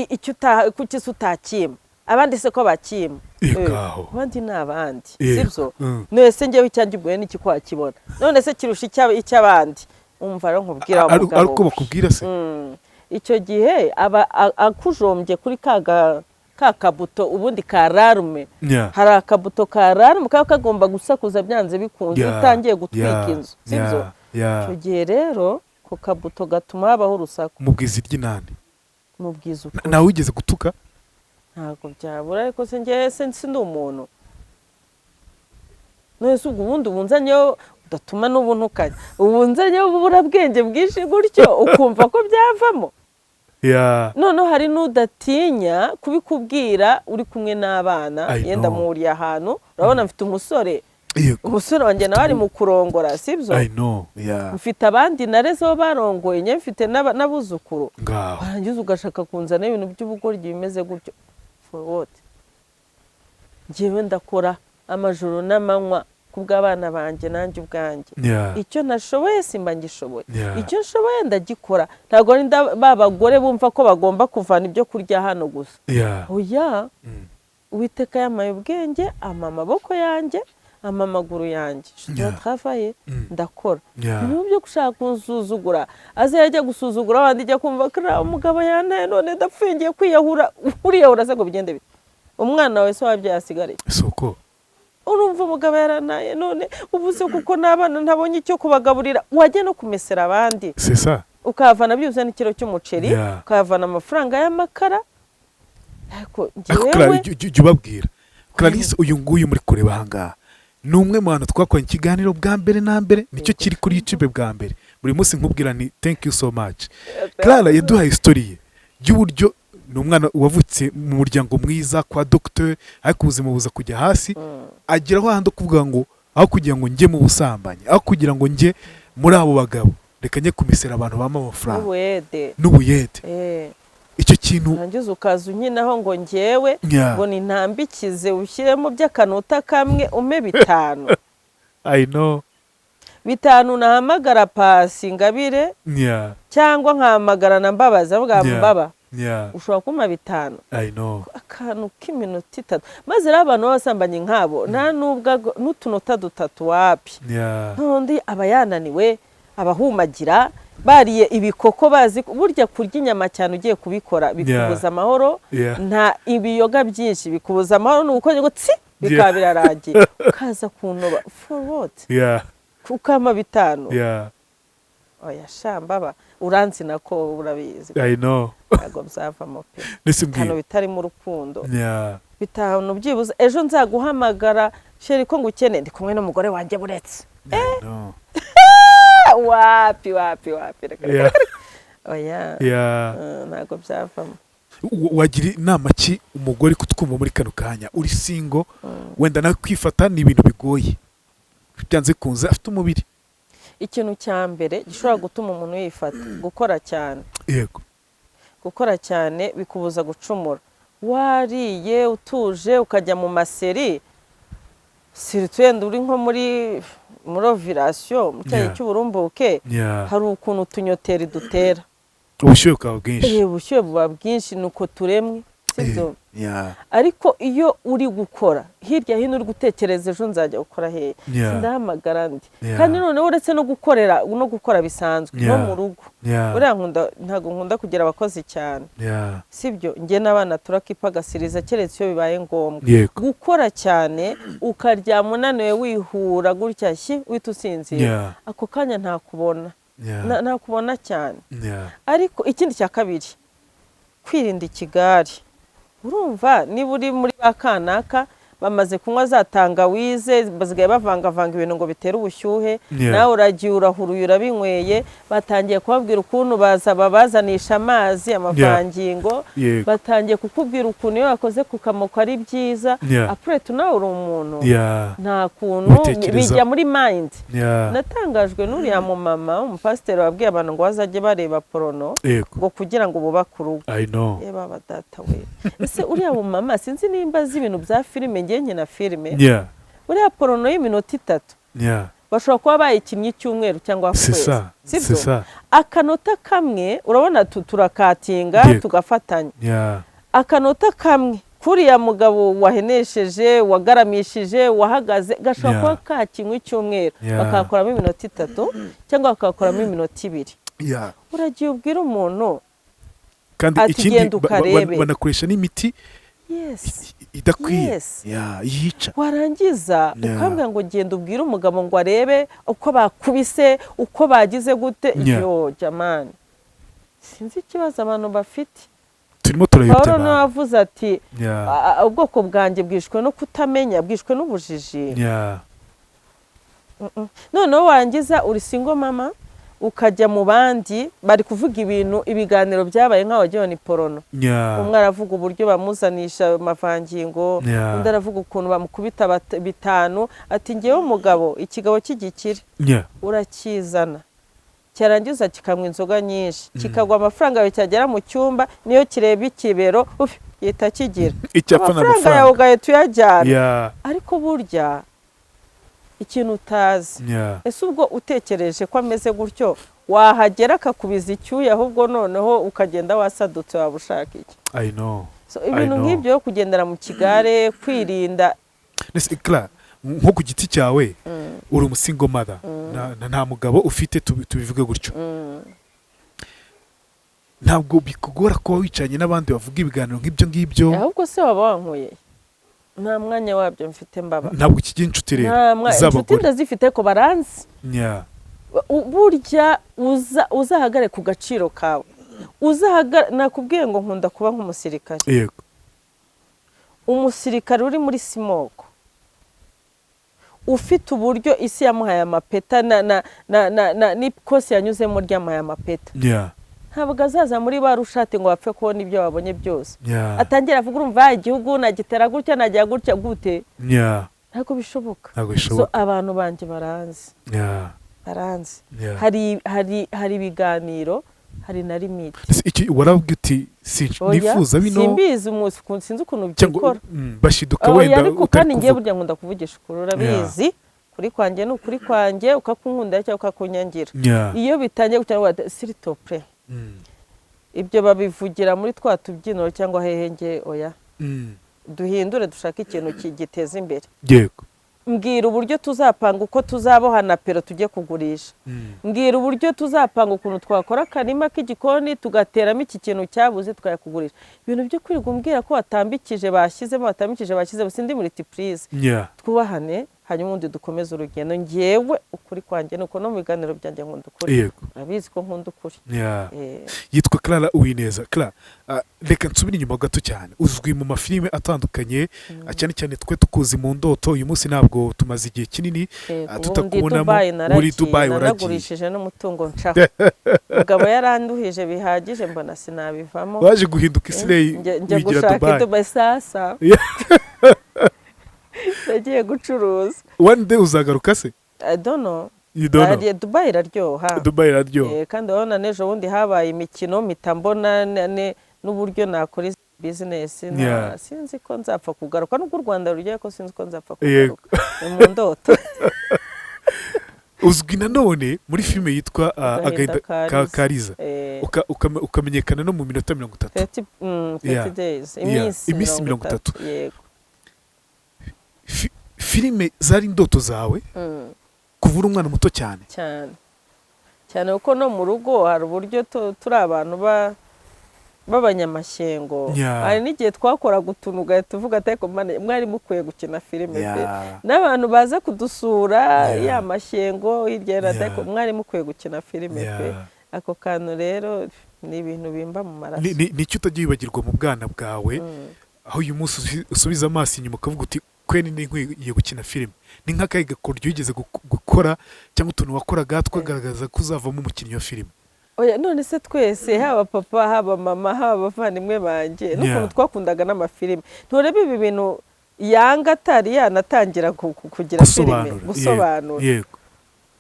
icyo kuki se utakima? Abandi se ko bakima? Ikaho. Abandi ni abandi, sibyo? None se njyewe icyanjye ubwo n'iki ko wakibona? None se kirusha icy'abandi? Umva rero nkubwira wa mugabo Ari uko we. bakubwira se? Icyo gihe aba akujombye kuri ka kabuto ubundi ka alarme. Hari akabuto ka alarme kaba kagomba gusakuza byanze bikunze, utangiye gutwika inzu, sibyo? Icyo gihe rero ako kabuto gatuma habaho urusaku. Mubwiza iry'inani. Mubwiza ukuri. Nawe wigeze gutuka? Ntabwo byabura, ariko se njyewe se si ndi umuntu? None se ubwo ubundi ubunzanyeho udatuma n'ubuntukanye, ubunzanyeho uburabwenge bwinshi gutyo, ukumva ko byavamo? Noneho hari n'udatinya kubikubwira uri kumwe n'abana. I Yenda know. muhuriye ahantu, urabona mfite umusore, umusore wanjye nawe ari mu kurongora, sibyo? I know, yeah. Mfite abandi narezeho barongoye, njye mfite n'abuzukuru. Ngaho. Warangiza ugashaka kunzana ibintu by'ubugoryi bimeze gutyo, for what? Njyewe ndakora amajoro n'amanywa ku bw'abana banjye nanjye ubwanjye. Icyo ntashoboye simba ngishoboye. Icyo nshoboye ndagikora. Ntabwo ari ba bagore bumva ko bagomba kuvana ibyo kurya hano gusa. Oya. Uwiteka yampaye ubwenge, ampa amaboko yanjye, ampa amaguru yanjye. Travaye, ndakora. Ibintu byo gushaka kunsuzugura, aze yajya gusuzugura abandi, ijya kumva ko umugabo yantaye, none ndapfuye, ngiye kwiyahura. Uriyahura se ngo bigende bite? Umwana wawe se wabyaye asigare? Si uko. Urumva, umugabo yaranaye, none ubu se kuko n'abana ntabonye icyo kubagaburira, wajya no kumesera abandi, C'est ça. ukavana byibuze n'ikiro cy'umuceri, ukavana amafaranga y'amakara, ariko Ariko njyewe Clara, jya ubabwira. Clarisse uyu nguyu muri kureba aha ngaha ni umwe mu bantu twakoranye ikiganiro bwa mbere na mbere, nicyo kiri kuri YouTube bwa mbere. Buri munsi nkubwira ni thank you so much. Clara yaduhaye story ye y'uburyo Ni umwana wavutse mu muryango mwiza kwa docteur, ariko ubuzima buza kujya hasi, ageraho ahandi kuvuga ngo aho kugira ngo njye mu busambanyi, aho kugira ngo njye muri abo bagabo, reka njye kumesera abantu bampa amafaranga. N'ubuyede. N'ubuyede. Icyo kintu. Urangiza ukaza unkinaho ngo njyewe ngo nintambikize ushyiremo by'akanota kamwe umpe 5. I know. 5 nahamagara Pasi Ngabire cyangwa nkahamagara na Mbabazi, avuga Mbaba, ushobora kumpa 5? I know. Akantu k'iminota 3. Maze rero abantu b'abasambanyi nk'abo nta nubwo n'utunota 3 wapi. N'undi aba yananiwe, abahumagira bariye ibikoko, bazi burya kurya inyama cyane ugiye kubikora bikubuza amahoro. Nta ibiyoga byinshi bikubuza amahoro, ni ugukora ngo tsi bikaba birarangiye, ukaza kuntoba for what? Ukampa 5? Oya shambaba, uranzi nako urabizi. I know. Ntabwo byavamo pe. Ndetse 5 mbwira. bitarimo urukundo. 5 byibuze ejo nzaguhamagara, chéri, ko ngukene, ndi kumwe n'umugore wanjye, buretse. I know. Wapi, wapi, wapi, reka, reka. Oya. Ntabwo byavamo. Wagira inama ki umugore kutwumva muri kano kanya uri single, wenda nawe kwifata ni ibintu bigoye, byanze kunze afite umubiri? Ikintu cya mbere gishobora gutuma umuntu yifata, gukora cyane. Gukora cyane bikubuza gucumura. Wariye utuje, ukajya mu maseri, surtout wenda uri nko muri ovulation, mu cyayi cy'uburumbuke, hari ukuntu utunyoteri dutera. Ubushyuhe bukaba bwinshi. Ubushyuhe buba bwinshi, ni uko turemwe, sibyo? Yeah. Ariko iyo uri gukora hirya hino, uri gutekereza ejo nzajya gukora hehe, ndahamagara ndi, kandi noneho uretse no gukorera no gukora bisanzwe no mu rugo, buriya nkunda, ntabwo nkunda kugira abakozi cyane, sibyo? Njye n'abana turakipagasiriza, keretse iyo bibaye ngombwa. Gukora cyane, ukaryama unaniwe, wihura gutya shyi, uhita usinzira, ako kanya ntakubona. Ntakubona cyane. Ariko ikindi cya kabiri, kwirinda ikigare. Urumva niba uri muri ba kanaka bamaze kunywa za tangawize, basigaye bavangavanga ibintu ngo bitere ubushyuhe, nawe uragiye urahuruye urabinyweye, batangiye kubabwira ukuntu baza babazanisha amazi amavangingo, batangiye kukubwira ukuntu iyo wakoze ku kamoko ari byiza. Après tout nawe uri umuntu, nta kuntu Ubitekerezaho. bijya muri mind. Natangajwe n'uriya mumama w'umupasiteri wabwiye abantu ngo bazajye bareba porno ngo kugira ngo bubake urugo. I know. Yeba data we, ese uriya mumama sinzi nimba azi ibintu bya filime, ngiye nkina filime. Uriya porno y'iminota 3 bashobora kuba bayikinnye icyumweru cyangwa C'est ukwezi, ça. sibyo? C'est ça. Akanota kamwe, urabona turakatinga, tugafatanya. Akanota kamwe kuriya mugabo wahenesheje, wagaramishije, wahagaze, gashobora kuba kakinywa icyumweru, bakakoramo iminota 3 cyangwa bakakoramo iminota 2. Uragiye ubwira umuntu Kandi ati ikindi genda ukarebe. banakoresha n'imiti idakwiye. Yeah, yica. Warangiza ukambwira ngo genda ubwire umugabo ngo arebe uko bakubise, uko bagize gute. Yo jamani, sinzi ikibazo abantu bafite. Turimo turayobya Pawulo niwe abantu. wavuze ati "Ubwoko bwanjye bwishwe no kutamenya, bwishwe n'ubujiji." Noneho warangiza uri single mama, ukajya mu bandi bari kuvuga ibintu, ibiganiro byabaye nk'aho wagira ngo ni porno. Umwe aravuga uburyo bamuzanisha amavangingo, undi aravuga ukuntu bamukubita 5, ati ngewe umugabo, ikigabo cy'igikire, urakizana cyarangiza kikanywa inzoga nyinshi, kikagwa amafaranga yawe, cyagera mu cyumba niyo kireba ikibero ufi, gihita kigira Icyapfa ni amafaranga yawe, amafaranga. ugahita uyajyana. Ariko burya ikintu utazi, ese ubwo utekereje ko ameze gutyo, wahagera akakubiza icyuya, ahubwo noneho ukagenda wasadutse, waba ushaka iki? I know. So, ibintu know. nk'ibyo yo kugendera mu kigare, kwirinda. Nese Clara, nko ku giti cyawe uri umu single mother, nta mugabo ufite, tubivuge gutyo, ntabwo bikugora kuba wicaranye n'abandi bavuga ibiganiro nk'ibyo ngibyo? Ahubwo se waba wankuye? Nta mwanya wabyo mfite, mbaba. Ntabwo ukigira inshuti rero Nta inshuti z'abagore? ndazifite ko baranzi. Burya uzahagare ku gaciro kawe, uzahagare. Nakubwiye ngo nkunda kuba nk'umusirikare. Umusirikare uri muri smoke, ufite uburyo isi yamuhaye amapeta na n'ikosi yanyuzemo ryamuhaye amapeta. Ntabwo azaza muri ba rushati ngo bapfe kubona ibyo babonye byose. Atangira avuga, urumva igihugu nagitera gutya, najya gutya gute. Ntabwo bishoboka. Ntabwo So bishoboka. abantu banjye baranzi. Baranzi. Hari ibiganiro, hari na limite. Ese icyo warabwiye uti Oya, nifuza bino? Simbizi umunsi sinzi ukuntu Cyangwa byikora. Bashiduka Oya, wenda ariko utari kandi ngiye kuvuga. Burya nkunda kuvugisha ukuri, urabizi. Kuri kwanjye ni ukuri kwanjye, ukakunkunda cyangwa ukakunyangira. Iyo bitangiye gutya ngo s'il te plaît, ibyo babivugira muri twa tubyiniro cyangwa hehe, nge oya. Duhindure, dushake ikintu giteza imbere. Mbwira uburyo tuzapanga uko tuzaboha na pero tujye kugurisha. Mbwira uburyo tuzapanga ukuntu twakora akarima k'igikoni, tugateramo iki kintu cyabuze, tukayakugurisha. Ibintu byo kwirirwa umbwira ko watambikije bashyizemo, watambikije bashyizemo, sindi multiprise. Twubahane, hanyuma ubundi dukomeze urugendo. Ngewe ukuri kwanjye ni uko, no mu biganiro byanjye nkunda ukuri. Urabizi ko nkunda ukuri. Yitwa Clara Uwineza. Clara, reka nsubire inyuma gato cyane. Uzwi mu mafilime atandukanye, cyane cyane twe tukuzi mu Ndoto. Uyu munsi ntabwo tumaze igihe kinini Yego, ubu ndi tutakubonamo. Dubai. Uri Naragiye. Dubai, waragiye. Nanagurishije n'umutungo ncaho. Mugabo yaranduhije bihagije, mbona sinabivamo. Waje guhinduka isireyi, Njya wigira gushaka i Dubai. Dubai sasa. Nagiye gucuruza. One day uzagaruka se? I don't know. You don't know. Dubai iraryoha. Dubai iraryoha. Kandi urabona n'ejo bundi habaye imikino, mpita mbona n'uburyo nakora izi bizinesi. Sinzi ko nzapfa kugaruka, nubwo u Rwanda rujyayo, ko sinzi ko nzapfa kugaruka, ni mu ndoto. Uzwi nanone muri filime yitwa Agahinda Agahinda ka ka Liza. Kariza. Ukamenyekana no mu minota 30. 30, 30 days. Iminsi Iminsi 30, yego. Filime zari indoto zawe kuva uri umwana muto cyane? Cyane cyane, kuko no mu rugo hari uburyo turi abantu b'abanyamashyengo. Hari n'igihe twakoraga utuntu ugahita uvuga ati: "Ariko Mana, mwari mukwiye gukina filime pe." N'abantu baza kudusura, ya mashyengo hirya no hino, ariko mwari mukwiye gukina filime pe. Ako kantu rero ni ibintu bimba mu maraso. Ni icyo utajya wibagirwa mu bwana bwawe, aho uyu munsi usubiza amaso inyuma ukavuga uti: "Kweni ni nkwiye gukina filime"? Ni nk'akahe gakoryo wigeze gukora cyangwa utuntu wakoraga twagaragaza ko uzavamo umukinnyi wa filime? Oya, none se twese, haba papa, haba mama, haba abavandimwe banjye, n'ukuntu twakundaga n'amafilime. Nturebe ibi bintu yanga atari yanatangira kugira filime. Gusobanura. Gusobanura.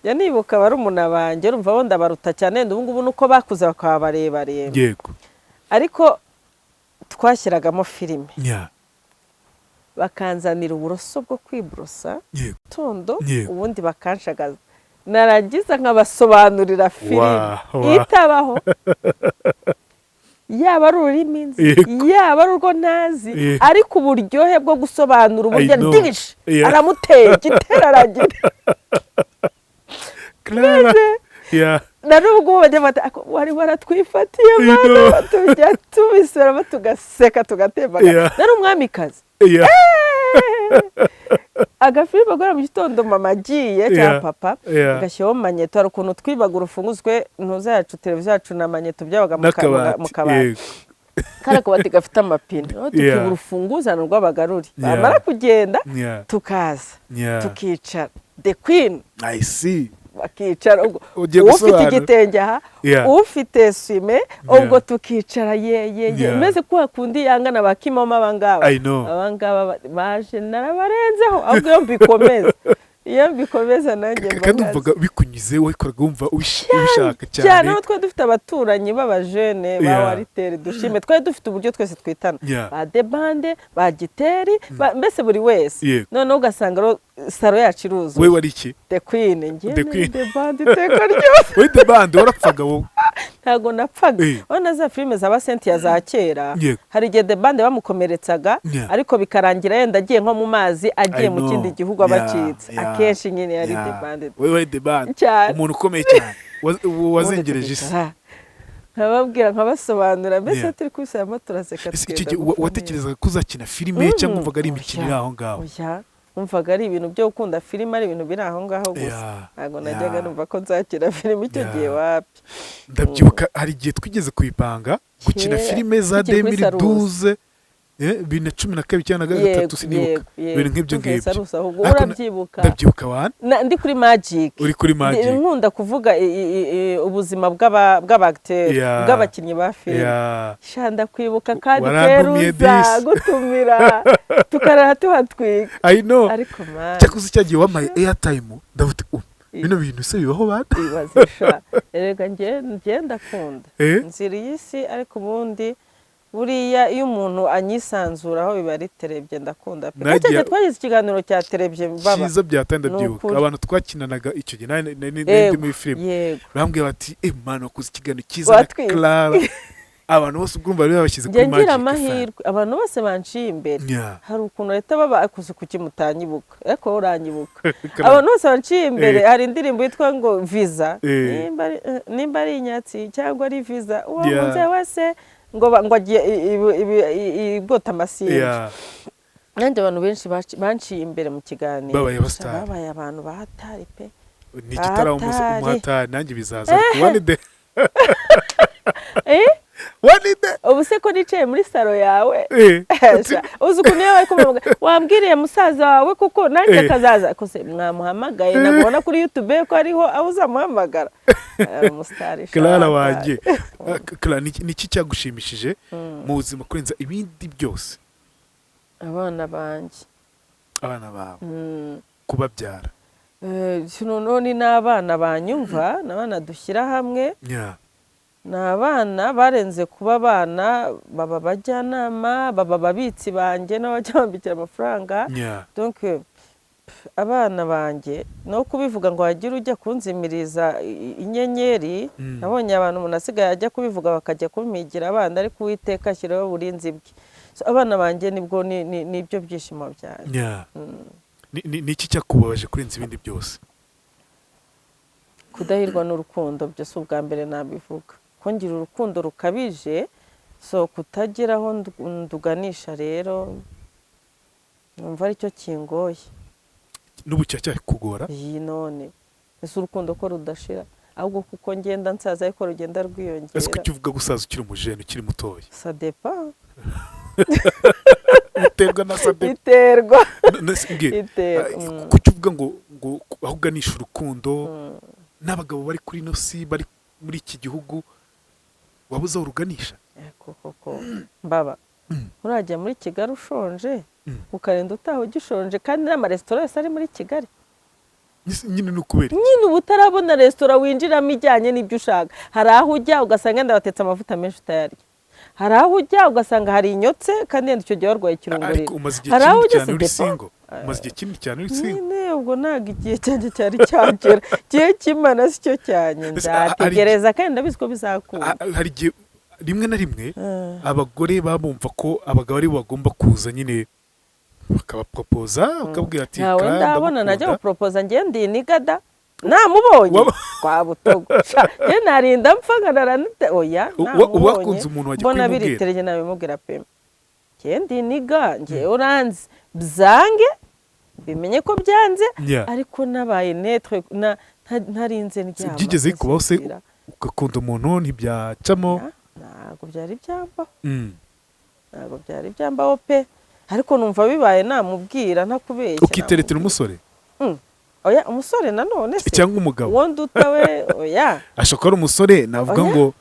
Ya, nibuka barumuna banjye, urumva bo ndabaruta cyane, wenda ubu ngubu nuko bakuze bakaba barebare, ariko twashyiragamo filime, bakanzanira uburoso bwo kwiborosa tondo, ubundi bakanshagaza, narangiza nkabasobanurira filime itabaho, yaba ari ururimi nzi, yaba ari urwo ntazi, ariko uburyohe bwo gusobanura uburyo I know. ndirishe aramuteye igitero, aragira Clara. Na n'ubwo bajya bati: "Ako wari waratwifatiye." You Mana, know. tujya tubisubiramo tugaseka, tugatembaga. Nari umwamikazi. Agafilime guhera mu gitondo mama agiye cyangwa papa, agashyiraho manyeto. Hari ukuntu twibaga urufunguzo, ntuza yacu, televiziyo yacu na manyeto byabaga N'akabati. mu kabati. Kariya kabati gafite amapine. Noneho tukiba urufunguzo ahantu rwabaga ruri, bamara kugenda tukaza, tukicara, the queen, I see. bakicara ubwo Ugiye ufite gusobanura. igitenge aha, ufite swime, ubwo tukicara ye ye ye. Meze kwa kundi yangana ba Kimoma abangaba. I know. Abangaba baje narabarenzeho, ahubwo iyo mbikomeza nanjye mba Kandi nkazi. wumvaga bikunyuze, wabikoraga wumva ubishaka Cyane. cyane. Aho twari dufite abaturanyi b'abajene ba Wariteri dushime, twari dufite uburyo twese twitana, ba debande, ba giteri, mbese buri wese. Noneho ugasanga rero saro yacu iruzuye. We wari iki? The queen njye. The queen. Debande iteka ryose. Wowe the band, warapfaga wowe? Ntabwo napfaga. Urabona za filime za Basentiya za kera, hari igihe debande bamukomeretsaga, ariko bikarangira yenda agiye nko mu mazi, agiye I mu know. kindi gihugu, abacitse. Akenshi nyine yari debande. Wowe wari the band. Cyane. Umuntu ukomeye cyane wazengereje isi. Tukicara, nkababwira, nkabasobanura mbese, turi kubisubiramo turaseka. Ese icyo Twenda gihe gupfa neza. watekerezaga ko uzakina filime cyangwa wumvaga ari imikino iri Oya, aho ngaho? Oya, wumvaga ari ibintu byo gukunda filime, ari ibintu biri aho ngaho gusa. Ntabwo najyaga numva ko nzakina filime icyo gihe, wapi. Ndabyibuka hari igihe twigeze kuyipanga gukina Kera, filime za tukiri kuri 2012. 2012 cyangwa na gatatu, sinibuka. Yego. Ibintu nk'ibyo Tuvuye ngibyo. Sarusi, ahubwo Ariko urabyibuka? Ndabyibuka wana. Ndi kuri Magic. Uri kuri Magic. Nkunda kuvuga ubuzima bw'abagiteri, bw'abakinnyi ba filime. Sha, ndakwibuka kandi. Warantumiye Keruza disi. gutumira tukarara tuhatwika. I know. Ariko man, Cyakoze cyagiye wampaye airtime, ndavuga uti: "Bino bintu se bibaho bana?" Ibaze sha, erega njye ndakunda nzira y'isi, ariko ubundi buriya iyo umuntu anyisanzuraho biba ari terebye, ndakunda pe. Cyagiye twagize ikiganiro cya terebye baba. Cyiza byatari, ndabyibuka. Ni ukuri. Abantu twakinanaga icyo gihe, nari ndi muri filime, bambwiye bati: "Eh man, wakoze ikiganiro cyiza na Watwitse. Clara." Abantu bose ubwo urumva bari babashyize Njye kuri ngira Magic FM. amahirwe, abantu bose banciye imbere, hari ukuntu leta baba akuze, kuki mutanyibuka? Ariko wowe uranyibuka. Clara. Abantu bose banciye imbere, hari indirimbo yitwa ngo Visa, nimba ari inyatsi cyangwa ari visa, uwo nkunze wese ngo ngo agiye ibwota amasimbi. Nanjye abantu benshi banciye imbere mu kiganiro Babaye abastar. Babaye abantu bahatari pe. Ni igitaramo Bahatari. umuhatari, nanjye bizaza, ariko one day. Eh? One day. Ubu se ko nicaye muri salo yawe? Sha, uzi ukuntu iyo bari kumuhamagara wambwiriye musaza wawe, kuko nanjye akazaza kose mwamuhamagaye, nabona kuri YouTube ko ariho aho uzamuhamagara. Umusitari sha, Clara hatari. wanjye. Ah, Clara, ni iki cyagushimishije mu buzima kurenza ibindi byose? Abana banjye. Abana bawe? Kubabyara? Noneho ni n'abana banyumva, ni abana dushyira hamwe. Ni abana barenze kuba abana, baba abajyanama, baba ababitsi banjye n'abajya bambikira amafaranga. Donc pff, abana banjye, no kubivuga ngo hagire ujya kunzimiriza inyenyeri. Nabonye abantu umuntu asigaye ajya kubivuga bakajya kumigira abana, ariko Uwiteka ashyiraho uburinzi bwe. So, abana banjye nibwo nibyo byishimo byanjye. Ni iki cyakubabaje kurenza ibindi byose? Kudahirwa n'urukundo. Byo si ubwa mbere nabivuga ko ngira urukundo rukabije, so kutagira aho nduganisha rero numva aricyo kingoye. N'ubu kiracyakugora? Iyi none ese urukundo ko rudashira, ahubwo kuko ngenda nsaza ariko rugenda Ese rwiyongera. Kuki uvuga gusaza ukiri umujene, ukiri mutoya? Ça dépend. Biterwa na ça dépend. Biterwa. Mbwira, Biterwa. Kuki uvuga ngo aho uganisha urukundo n'abagabo bari kuri ino si, bari muri iki gihugu, wabuze aho uruganisha? Eko koko mbaba, urajya muri Kigali ushonje, ukarinda utaha ugishonje, kandi n'amaresitora yose ari muri Kigali. Nyine ni ukubera iki? Nyine uba utarabona resitora winjiramo ijyanye n'ibyo ushaka. Hari aho ujya ugasanga wenda batetse amavuta menshi utayarya, hari aho ujya ugasanga hari inyotse kandi yenda icyo gihe warwaye ikirunguriro. Ariko umaze igihe Hari aho kinini ujya cyane uri ça dépend. single, umaze igihe kinini cyane uri single. Nyine ubwo ntabwo igihe cyanjye cyari cyagera, igihe cy'Imana si cyo cyanjye. Ese Nzategereza kandi ndabizi ko bizakunda. Hari igihe rimwe na rimwe abagore baba bumva ko abagabo aribo bagomba kuza nyine bakabaporopoza, bakabwira ati: Ntawe "Clara, ndabona najya ndagukunda." guporopoza. Njye ndi nigada namubonye kwa butogo. Sha, njye narinda mpfa nkarara oya. Namubonye Wakunze umuntu wajya mbona kubimubwira? biritereye nabimubwira pe. Njye ndi niga, njye uranzi, byange bimenye ko byanze. Ariko nabaye netre ntarinze ndyama Byigeze kubaho se nsinzira. ugakunda umuntu ntibyacamo? Ya, ntabwo byari byambaho. Ntabwo byari byambaho pe, ariko numva bibaye namubwira, ntakubeshya. Ukiteretera umusore? Oya, umusore nanone se? Cyangwa umugabo? Uwo nduta we, oya. Ashobora kuba ari umusore navuga Oya. ngo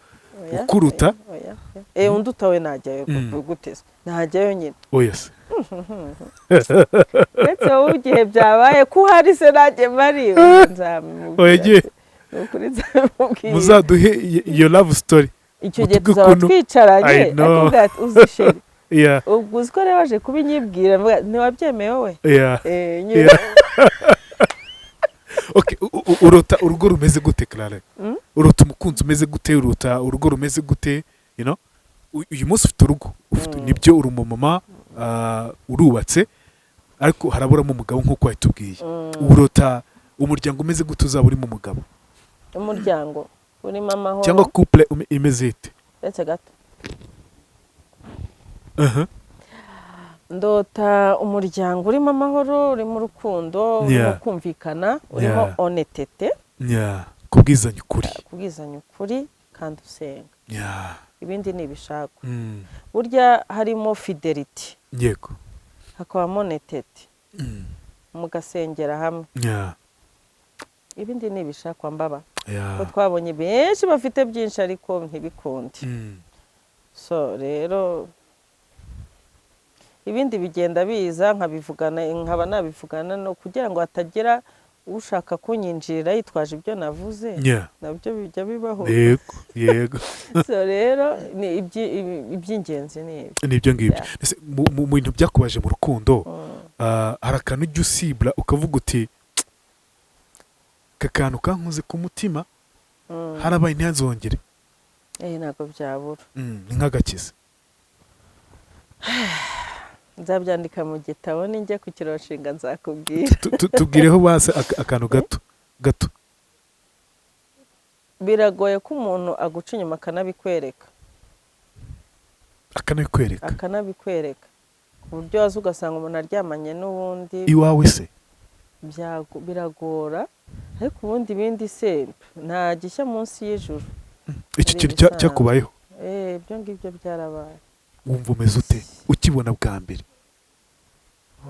Oya, ukuruta. Oya, oya. Unduta we najyayo gute se? Najyayo nyine. Oya se. Uretse wowe, igihe byabaye ko uhari se nanjye mari, nzamubwira. Oya, giye. Ni ukuri nzamubwira. Muzaduhe iyo love story. Icyo gihe mutubwire tuzaba twicaranye, I know. akubwira ati: "Uzi chéri?" Ubwo uzi ko rero waje kubinyibwira, mvuga, ntiwabyemeye wowe? Nyine. Yeah. Okay, urota urugo rumeze gute, Clara? Urota umukunzi umeze gute? Urota urugo rumeze gute? Uyu munsi ufite urugo, nibyo, uri umumama, urubatse, ariko haraburamo umugabo nk'uko wabitubwiye. Urota umuryango umeze gute uzaba urimo umugabo? Umuryango urimo amahoro. Cyangwa couple imeze ite? Uretse gato. Ndota umuryango urimo amahoro, urimo urukundo, urimo kumvikana, urimo honnêteté. Yeah. Kubwizanya ukuri. Kubwizanya ukuri kandi usenga. Ibindi ni ibishakwa. Burya harimo fidelity, hakabamo honnêteté, mugasengera hamwe, ibindi ni ibishakwa mbaba, ko twabonye benshi bafite byinshi ariko ntibikunde. So rero ibindi bigenda biza, nkabivugana, nkaba nabivugana no kugira ngo hatagira ushaka kunyinjirira yitwaje ibyo navuze. Nabyo bijya bibaho. yego yego So rero ni iby'ingenzi ni ibi. Ni ibyo ngibyo. Ese mu bintu byakubaje mu rukundo, hari akantu ujya usibura ukavuga uti: "Aka kantu kankoze ku mutima, harabaye ntihazongere"? Eh, ntabwo byabura. Ni nk'agakiza. Nzabyandika mu gitabo, ninjya ku kiroshinga nzakubwira. Tubwireho basi akantu gato gato. Biragoye ko umuntu aguca inyuma akanabikwereka. Akanabikwereka. Akanabikwereka ku buryo waza ugasanga umuntu aryamanye n'uwundi. Iwawe se? Biragora, ariko ubundi ibindi se nta gishya munsi y'ijuru. Icyo Ari kintu ibisanzwe. cyakubayeho? Eh, ibyo ngibyo byarabaye. Wumva umeze ute ukibona bwa mbere?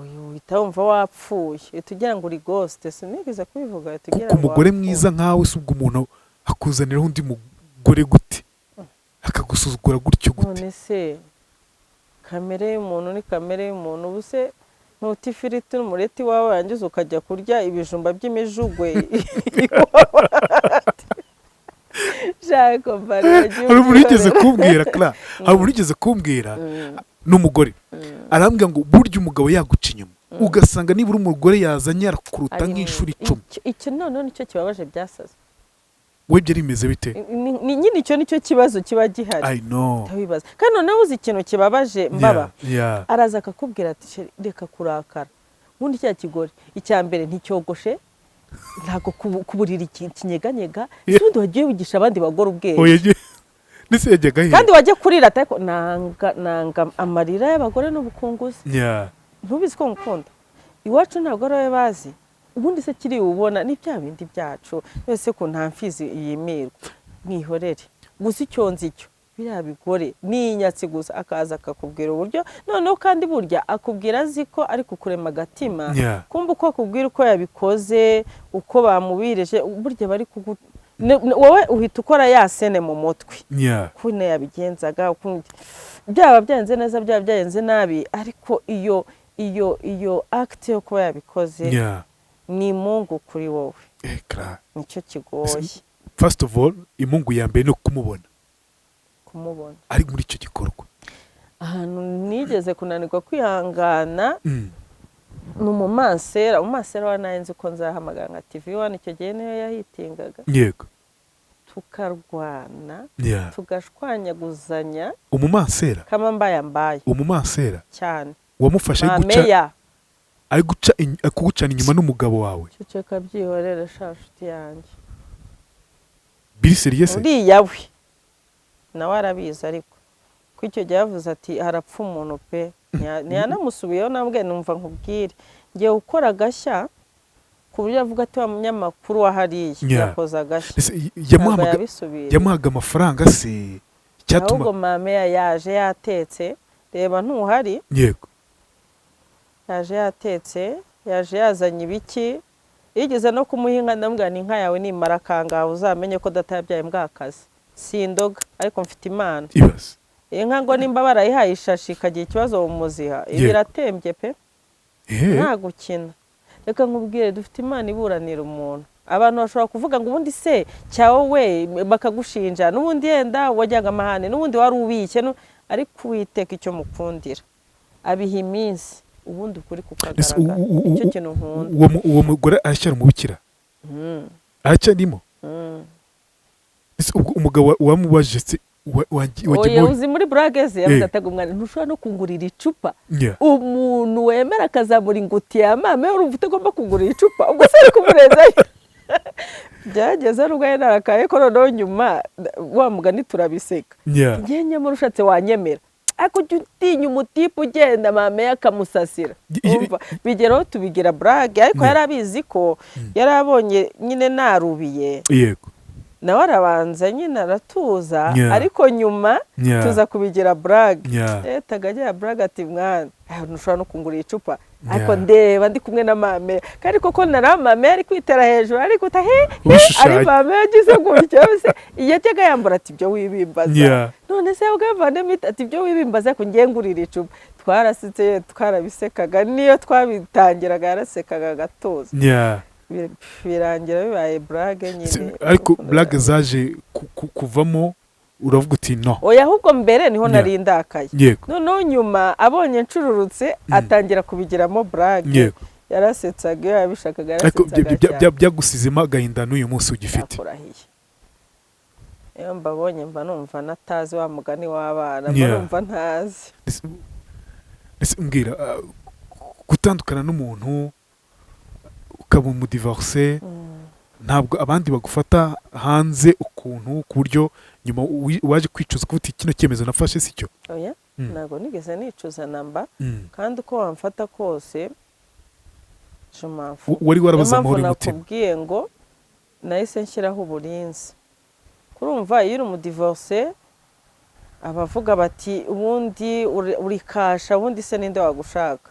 Uyu uhita wumva wapfuye, uhita ugira ngo uri ghost. Sinigeze kubivuga, uhita ugira Kuko ngo umugore wapfuye. mwiza nkawe se, ubwo umuntu akuzaniraho undi mugore gute, akagusuzugura gutyo gute? None se kamere y'umuntu ni kamere y'umuntu. Ubu se ntuta ifiriti n'umureti wawe, warangiza ukajya kurya ibijumba by'imijugwe? Shaka mbari. Hari umuntu wigeze kumbwira, Clara, hari umuntu wigeze kumbwira n'umugore, arambwira ngo burya umugabo yaguca inyuma, ugasanga nibura umugore yazanye arakuruta nk'inshuro 10. Icyo noneho nicyo kibabaje byasaze. We byari bimeze bite? Ni nyine icyo nicyo kibazo kiba gihari. I know. Utabibaza kandi noneho uzi ikintu kibabaje mbaba? Yeah. Araza akakubwira ati: "Chéri, reka kurakara." Ubundi cya kigore icya mbere nticyogoshe, ntabwo ku buriri kinyeganyega. Ese ubundi wagiye wigisha abandi bagore ubwenge? Oya, ndetse yajyaga he? Kandi wajya kurira ariko nanga nanga amarira y'abagore n'ubukunguzi. Ntubizi ko ngukunda? Iwacu ntabwo ari wowe bazi. Ubundi se kiri ubona ni bya bindi byacu wese ko nta mfizi yimirwa, mwihorere. Gusa icyo nzi cyo, biriya bigore ni inyatsi gusa. Akaza akakubwira uburyo noneho, kandi burya akubwira azi ko ari kukurema agatima. Kumva uko akubwira uko yabikoze, uko bamubireje, burya bari kugu wowe uhita ukora ya scène mu mutwe, ukuntu yabigenzaga, ukuntu byaba byagenze neza, byaba byagenze nabi, ariko iyo acte yo kuba yabikoze ni imungu kuri wowe. Eh, Clara. Nicyo kigoye. First of all, imungu ya mbere ni ukumubona Kumubona ari muri icyo gikorwa. Ahantu nigeze kunanirwa kwihangana ni umumansera. Umumansera wa nawe nzi ko nzahamagara nka TV One, icyo gihe niyo yahitingaga, tukarwana, tugashwanyaguzanya. Umumansera? Kama mbaye mbaye. Umumansera? Cyane. Wamufashe ari guca Mameya. ari guca kugucana inyuma n'umugabo wawe? Ceceka, byihorere sha nshuti yanjye. Biri sérieux se? Uriya we nawe arabizi, ariko ko icyo gihe yavuze ati: "Harapfa umuntu pe." Ntiyanamusubiyeho. Nambwe numva nkubwire, ngiye gukora agashya ku buryo avuga ati: "Wa munyamakuru wa hariya yakoze agashya." Ese Ntabwo yamuhamaga yabisubiye. Yamuhaga amafaranga se cyatuma? Ahubwo mameya yaje yatetse, reba ntuhari. Yego. Yaje yatetse, yaje yazanye ibiki, yigeze no kumuha inka. Ndamubwira ni inka yawe nimara kangahe uzamenye ko data yabyaye mbwakazi, si indoga ariko mfite Imana. Ibaze. Inka ngo nimba barayihaye ishashi ikagira ikibazo mu muziha, ibi iratembye pe. Nta gukina. Reka nkubwire, dufite Imana iburanira umuntu. Abantu bashobora kuvuga ngo ubundi se cyawe we, bakagushinja n'ubundi yenda wajyaga amahane, n'ubundi wari ubishye, ariko Uwiteka icyo mukundira abiha iminsi, ubundi ukuri Ese kukagaragara. Nicyo kintu nkunda. Uwo mugore aracyari umubikira? Aracyarimo? Mm. Ese ubwo umugabo wamubajije se Oya, wagiye uzi muri burage ze yavuze ati: "Umwana ntushobora no kungurira icupa." Umuntu wemera akazamura ingutiya ya mama, urumva utagomba kugurira icupa? Ubwo se ari kumurezayo? Byageze ari ubwo narakaye ko noneho nyuma wa mugani turabiseka. Njye nyamara ushatse wanyemera, ariko ujya utinya umutipe ugenda mama ye akamusasira. Urumva bigeraho tubigira burage, ariko yari abizi ko yari abonye nyine narubiye. Nawe arabanza nyine aratuza, ariko nyuma tuza kubigira blague. Tagagira blague ati: "Mwana, ntushobora no kungurira icupa?" Ariko ndeba ndi kumwe na mame, kandi koko nari mame ari kwitera hejuru, ariko he Ubishushanya. Ari mame yagize gutya se, yajyaga yambura ati: "Ibyo wibimbaza." None se bwavandemo ati: "Ibyo wibimbaza, ariko ngiye ngurira icupa." Twarasetse, twarabisekaga, niyo twabitangiraga yarasekaga agatuza. Birangira bibaye blague nyine. Ariko blague zaje kuvamo uravuga uti: "No." Oya, ahubwo mbere niho nari ndakaye. Noneho nyuma abonye ncururutse, atangira kubigiramo blague. Yarasetsaga iyo yabishakaga, Ariko yarasetsaga cyane. byagusizemo agahinda n'uyu munsi ugifite? Yakurahiye, iyo mbabonye mba numva natazi wa mugani w'abana, mba numva ntazi. Ese mbwira, gutandukana n'umuntu ukaba umudivorce, ntabwo abandi bagufata hanze ukuntu, ku buryo nyuma waje kwicuza kuvuga uti: "Kino cyemezo nafashe si cyo"? Oya, ntabwo nigeze nicuza namba. Kandi uko wamfata kose, je m'en fous. Wari warabuze Niyo mpamvu amahoro y'umutima. nakubwiye ngo nahise nshyiraho uburinzi. Kurumva, iyo uri umudivorce, abavuga bati: "Ubundi uri kasha, ubundi se ninde wagushaka?"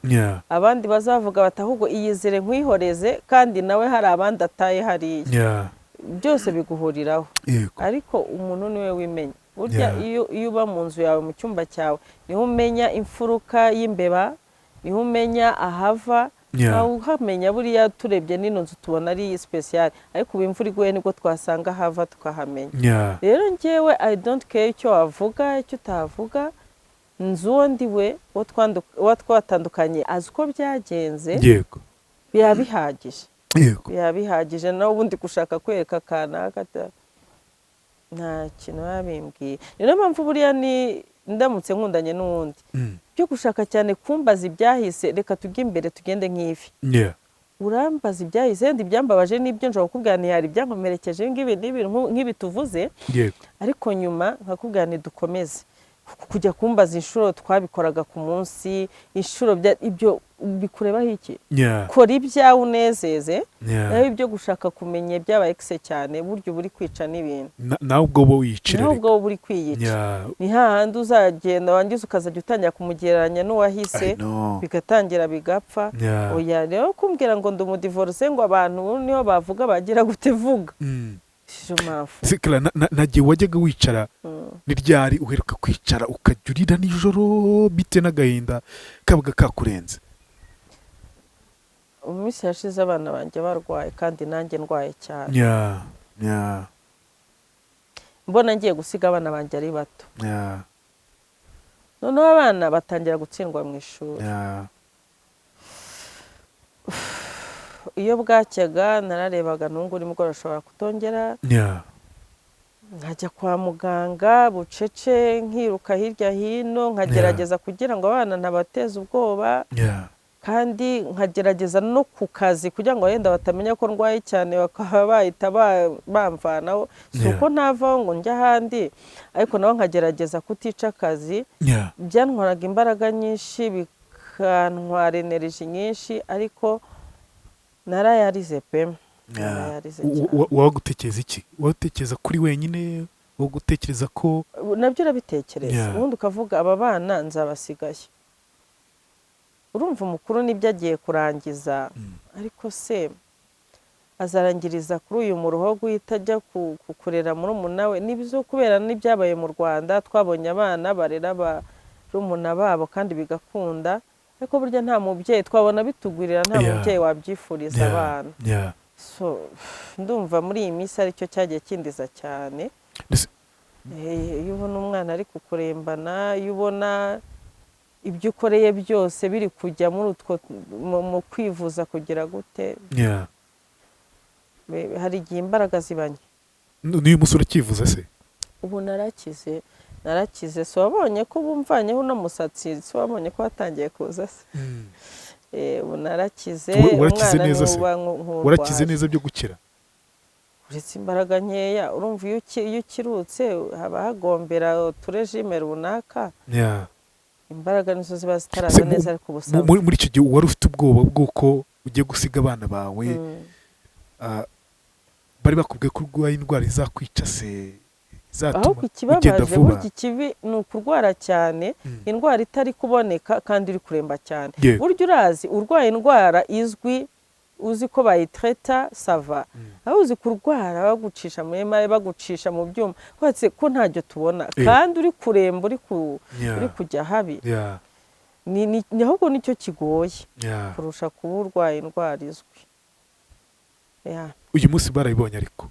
Abandi bazavuga bati: "Ahubwo iyizire nkwihoreze," kandi nawe hari abandi ataye hariya. Byose biguhuriraho. Ariko umuntu niwe wimenya burya. Iyo uba mu nzu yawe, mu cyumba cyawe, niho umenya imfuruka y'imbeba, niho umenya ahava. Ntawe uhamenya. Buriya turebye n'ino nzu tubona ari spéciale, ariko ubu imvura iguye nibwo twasanga ahava tukahamenya. Rero njyewe I don't care icyo wavuga, icyo utavuga. Nzi uwo ndi we, uwo twatandukanye azi uko byagenze. Biba bihagije. Biba bihagije. Nawe ubundi gushaka kwereka kanaka nta kintu biba bimbwiye. Niyo mpamvu buriya ni ndamutse nkundanye n'uwundi, byo gushaka cyane kumbaza ibyahise, reka tujye imbere, tugende nk'ifi. Urambaza ibyahise, wenda ibyambabaje n'ibyo nshobora kukubwira nti hari ibyankomerekeje ibi ngibi n'ibi, nk'ibi tuvuze, ariko nyuma nkakubwira nti dukomeze. Kujya kumbaza inshuro twabikoraga ku munsi, inshuro ibyo bikurebaho iki? Kora ibyawe unezeze. Naho ibyo gushaka kumenya iby'aba ex cyane, burya uba uri kwica n'ibintu. Nawe ubwo bo wiyicira. Nawe Reka. ubwo uba uri kwiyica. Ni hahandi uzagenda wangiza ukazajya utangira kumugereranya n'uwahise, I know. bigatangira bigapfa. Oya, rero kumbwira ngo ndi umudivorce, ngo abantu niho bavuga bagira gute, vuga. Je m'en fous. Se Clara, nagiye wajyaga wicara, ni ryari uheruka kwicara ukajya urira nijoro bitewe n'agahinda kabaga kakurenze? Mu minsi yashize abana banjye barwaye, kandi nanjye ndwaye cyane, mbona ngiye gusiga abana banjye ari bato. Noneho abana batangira gutsindwa mu ishuri. Iyo bwacyaga nararebaga, ntungu nimugoroba ashobora kutongera, nkajya kwa muganga bucece, nkiruka hirya hino, nkagerageza kugira ngo abana ntabateze ubwoba, kandi nkagerageza no ku kazi kugira ngo wenda batamenya ko ndwaye cyane, bakaba bahita bamvanaho. Si uko ntavaho ngo njye ahandi, ariko nabo nkagerageza kutica akazi. Byantwaraga imbaraga nyinshi, bikantwara energy nyinshi, ariko narayarize pe, narayarize cyane. Wagutekereza iki? Wagutekereza kuri wenyine, wagutekereza ko Nabyo urabitekereza. Ubundi ukavuga: "Aba bana nzabasigaye." Urumva, umukuru nibyo agiye kurangiza, ariko se azarangiriza kuri uyu muruho guhita ajya kurera murumuna we? Nibyo, kubera n'ibyabaye mu Rwanda, twabonye abana barera barumuna babo kandi bigakunda, ariko burya nta mubyeyi twabona bitugwirira, nta mubyeyi wabyifuriza abana. So ndumva muri iyi minsi aricyo cyagiye kindiza cyane. Iyo ubona umwana ari kukurembana, iyo ubona ibyo ukoreye byose biri kujya muri utwo mu kwivuza, kugira gute, hari igihe imbaraga ziba nke. N'uyu munsi urakivuza se? Ubu narakize, narakize. Si wabonye ko ubu mvanyeho uno musatsi? Si wabonye ko watangiye kuza se? Ubu narakize. Warakize Umwana neza niwe se? uba nk'urwaye. Warakize neza byo gukira? Uretse imbaraga nkeya. Urumva, iyo ukirutse haba hagombera uturégime runaka. Imbaraga nizo ziba zitaraza neza, ariko ubu sawa. Muri icyo gihe wari ufite ubwoba bw'uko ugiye gusiga abana bawe, Bari bakubwiye ko urwaye indwara izakwica se, izatuma Ahubwo ugenda ikibabaje, vuba. burya ikibi ni ukurwara cyane, indwara itari kuboneka kandi uri kuremba cyane. Burya urazi urwaye indwara izwi, uzi ko bayitreta, ça va. Aho uzi kurwara bagucisha muri mare, bagucisha mu byuma, kubera ko ntacyo tubona, kandi uri kuremba, uri kujya habi. Ni ahubwo nicyo kigoye kurusha kuba urwaye indwara izwi. Yeah. Uyu munsi barayibonye ariko?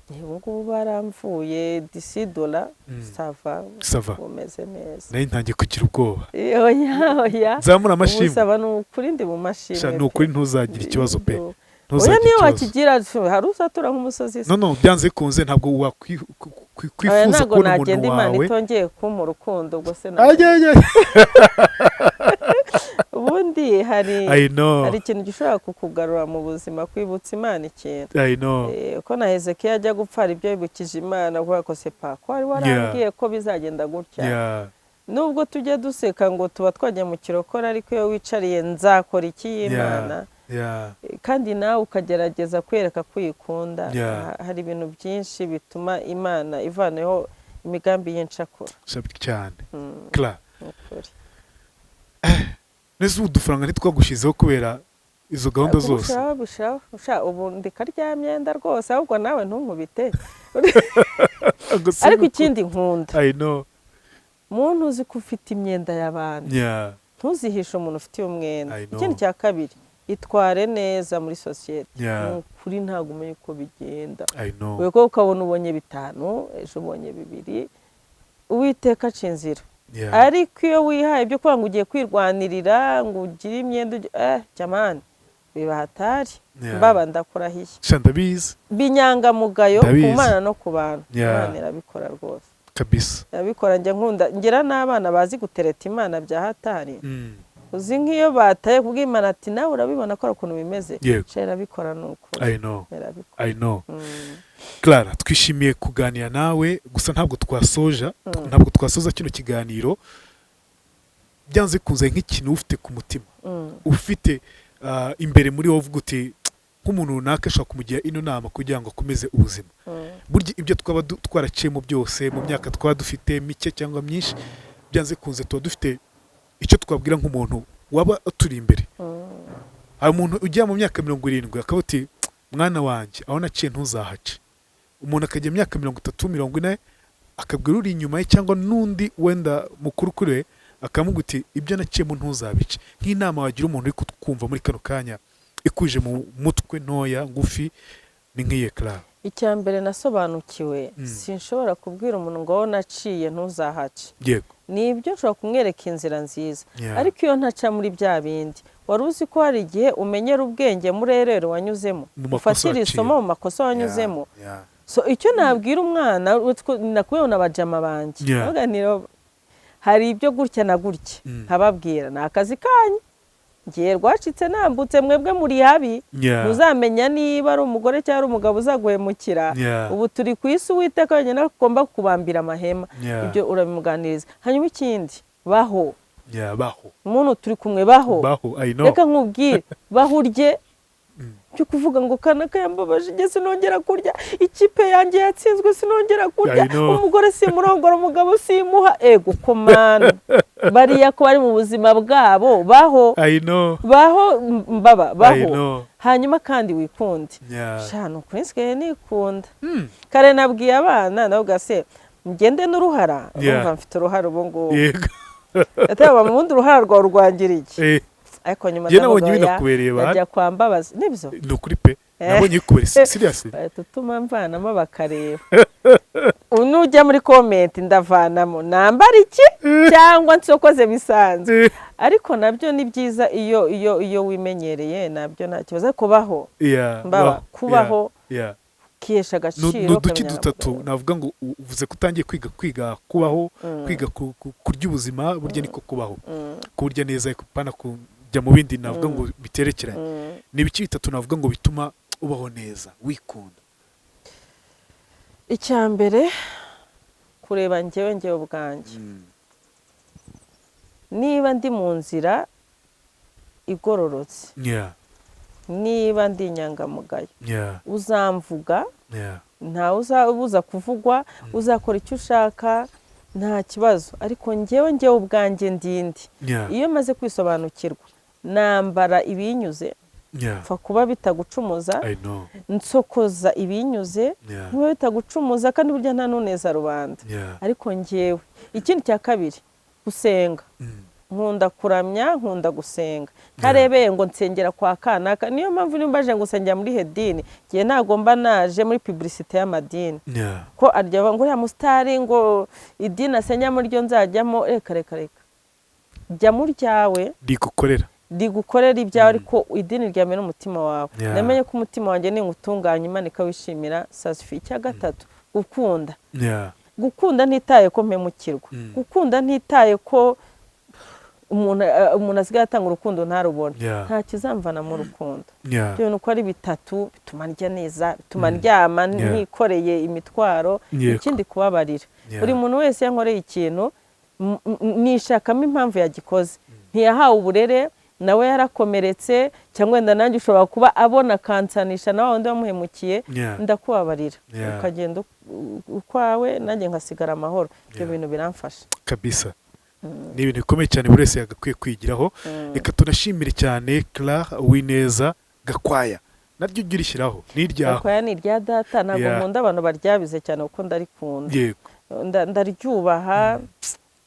Ubu ngubu baramvuye disidora. Ça va. Ça va. Bumeze neza. Nayo ntangiye kugira ubwoba. Oya, oya. Nzamura amashimwe. Ubusaba ni ukuri, ndi mu mashimwe Sha, ni pe. ukuri ntuzagira ikibazo pe. Oya, Ntuzagira niyo ikibazo. wakigira, hari uzatura nk'umusozi se? No, byanze bikunze ntabwo Oya, wakwifuza ntabwo kubona nagenda umuntu Imana wawe itongeye kumpa urukundo, ubwo se Ajya, ajya. Ubundi hari I know. hari ikintu gishobora kukugarura mu buzima, kwibutsa Imana ikintu. I know. Ko na Hezekiya ajya gupfa, hari ibyo yibukije Imana, kubera ko sepa ko wari warambwiye ko bizagenda gutya. Nubwo tujya duseka ngo tuba twajya mu kirokora, ariko iyo wicariye nzakora iki y'Imana, kandi nawe ukagerageza kwereka ko uyikunda, hari ibintu byinshi bituma Imana ivanaho imigambi y'incakura. Cyane. Clara, Ni ukuri. nese ubu udufaranga ntitwagushizeho kubera izo gahunda zose? Gushiraho, gushiraho. Sha, ubu ndikarya myenda rwose, ahubwo nawe ntunkubite. Gusa Ariko ikindi nkunda, I know. muntu uzi ko ufite imyenda y'abandi, ntuzihishe umuntu ufitiye umwenda. I know. Ikindi cya kabiri, itware neza muri sosiyete. Ni ukuri, ntabwo umenya uko bigenda. I know. We ko ukabona ubonye bitanu, ejo ubonye bibiri, Uwiteka aca inzira. Ariko iyo wihaye ibyo kuvuga ngo ugiye kwirwanirira, ngo ugire imyenda jamani, biba hatari. Mbaba ndakurahiye. Sha, ndabizi. Binyangamugayo ku Ndabizi. Mana no ku bantu. Imana irabikora rwose. Kabisa. Irabikora. Njya nkunda ngira n'abana bazi gutereta Imana bya hatari. Uzi nk'iyo bataye kubw'Imana, ati nawe urabibona ko ari ukuntu bimeze. Sha, irabikora, ni ukuri. I know. Irabikora. I know. Clara, twishimiye kuganira nawe, gusa ntabwo twasoja, ntabwo twasoza kino kiganiro. Byanze bikunze nk'ikintu ufite ku mutima, ufite imbere muri wowe, uvuga uti nk'umuntu runaka ashobora kumugira ino nama kugira ngo akomeze ubuzima. Burya ibyo twaba twaraciyemo byose mu myaka twaba dufite, mike cyangwa myinshi, byanze bikunze tuba dufite icyo twabwira nk'umuntu waba uturi imbere. Hari umuntu ujya mu myaka 70 akaba ati mwana wanjye, aho naciye ntuzahace. Umuntu akajya mu myaka 30, 40, akabwira uri inyuma ye cyangwa n'undi wenda mukuru kuri we, akamubwira uti ibyo naciyemo ntuzabice. Nk'inama wagira umuntu uri kutwumva muri kano kanya ikuje mu mutwe, ntoya, ngufi, ni nk'iye, Clara? Icya mbere nasobanukiwe, sinshobora kubwira umuntu ngo aho naciye ntuzahace. Ni ibyo nshobora kumwereka inzira nziza. Ariko iyo ntaca muri bya bindi, wari uzi ko hari igihe umenyera ubwenge muri erreur wanyuzemo, Mu makosa ufatira waciye. isomo mu makosa wanyuzemo. So icyo nabwira umwana, nakubona abajama banjye, ndavuga nti, hari ibyo gutya na gutya, nkababwira ni akazi kanyu, ngiye rwacitse nambutse, mwebwe muri habi. Ntuzamenya niba ari umugore cyangwa ari umugabo uzaguhemukira. Ubu turi ku isi, Uwiteka wenyine agomba kubambira amahema. Ibyo urabimuganiriza. Hanyuma ikindi, baho. Yeah, baho. Umuntu turi kumwe, baho. Baho, I know. Reka nkubwire, baho urye. Byo kuvuga ngo kanaka yambabaje, njye sinongera kurya, ikipe yanjye yatsinzwe sinongera kurya, I know. umugore simurongora, umugabo simuha, ego komana, bariya ko bari mu buzima bwabo, baho. I know. Baho mbaba, I baho. know. Hanyuma kandi wikunde. Sha, ni ukuri nsigaye nikunda. Kare nabwiye abana, navuga se ngende n'uruhara. Urumva mfite uruhara ubu ngubu. Ati ubundi uruhara rwawe rwangira iki? Ariko nyuma Njye nabonye ndavuga oya, binakubereye bana. ndajya kwa Mbabazi, nibyo. Ni ukuri pe, nabonye bikubereye, seriously. Bahita utuma mvanamo bakareba. Nujya muri comment, ndavanamo nambara iki cyangwa nsokoze bisanzwe? Ariko nabyo ni byiza iyo wimenyereye, nabyo nta kibazo, ariko baho. Mbaba, Baho. kubaho, ukihesha agaciro, Ni uduki ukamenya dutatu navuga ngo uvuze ko utangiye kwiga kubaho, kwiga kurya ubuzima, burya niko kubaho, kurya neza ariko pana kujya mu bindi navuga ngo biterekeranye. Ni ibiki bitatu navuga ngo bituma ubaho neza, wikunda? Icya mbere, kureba njyewe ubwanjye niba ndi mu nzira igororotse, niba ndi inyangamugayo, uzamvuga. Ntawe uzabuza kuvugwa, uzakora icyo ushaka, nta kibazo. Ariko njyewe ubwanjye ndindi. Iyo maze kwisobanukirwa, nambara ibinyuze, pfa kuba bitagucumuza, I know. nsokoza ibinyuze, niba bitagucumuza, kandi burya nta nuneza rubanda. Ariko njyewe, ikindi cya kabiri, gusenga. Nkunda kuramya, nkunda gusenga, ntarebeye ngo nsengera kwa kanaka. Niyo mpamvu niba mbaje ngo usengera muri hedini, ngiye ntabwo mba naje muri publicité y'amadini, ko arya ngo uriya musitari ngo idini asenyamo ryo nzajyamo. Reka, reka, reka, jya mu ryawe rigukorera. Rigukorera ibyawe, ariko idini ryawe n'umutima wawe. Namenye ko umutima wanjye ningutunganya, Imana ikawishimira, ça suffit. Icya gatatu, gukunda. Gukunda ntitaye ko mpemukirwa, gukunda ntitaye ko umuntu asigaye atanga urukundo ntarubone. Nta kizamvana mu rukundo. Ibyo bintu uko ari bitatu bituma ndya neza, bituma ndyama ntikoreye imitwaro. Ikindi, kubabarira. Buri muntu wese yankoreye ikintu, nishakamo impamvu yagikoze. Ntiyahawe uburere, nawe yarakomeretse, cyangwa wenda nanjye ushobora kuba abona akansanisha na wa wundi wamuhemukiye. Ndakubabarira, ukagenda ukwawe, nanjye nkasigara amahoro. Ibyo bintu biramfasha. Kabisa, ni ibintu bikomeye cyane buri wese yagakwiye kwigiraho. Reka tunashimire cyane Clara Uwineza. Gakwaya naryo ujye urishyiraho, ni iryawe. Gakwaya ni irya data. Ntabwo nkunda abantu baryabize cyane, kuko ndarikunda. Ndaryubaha,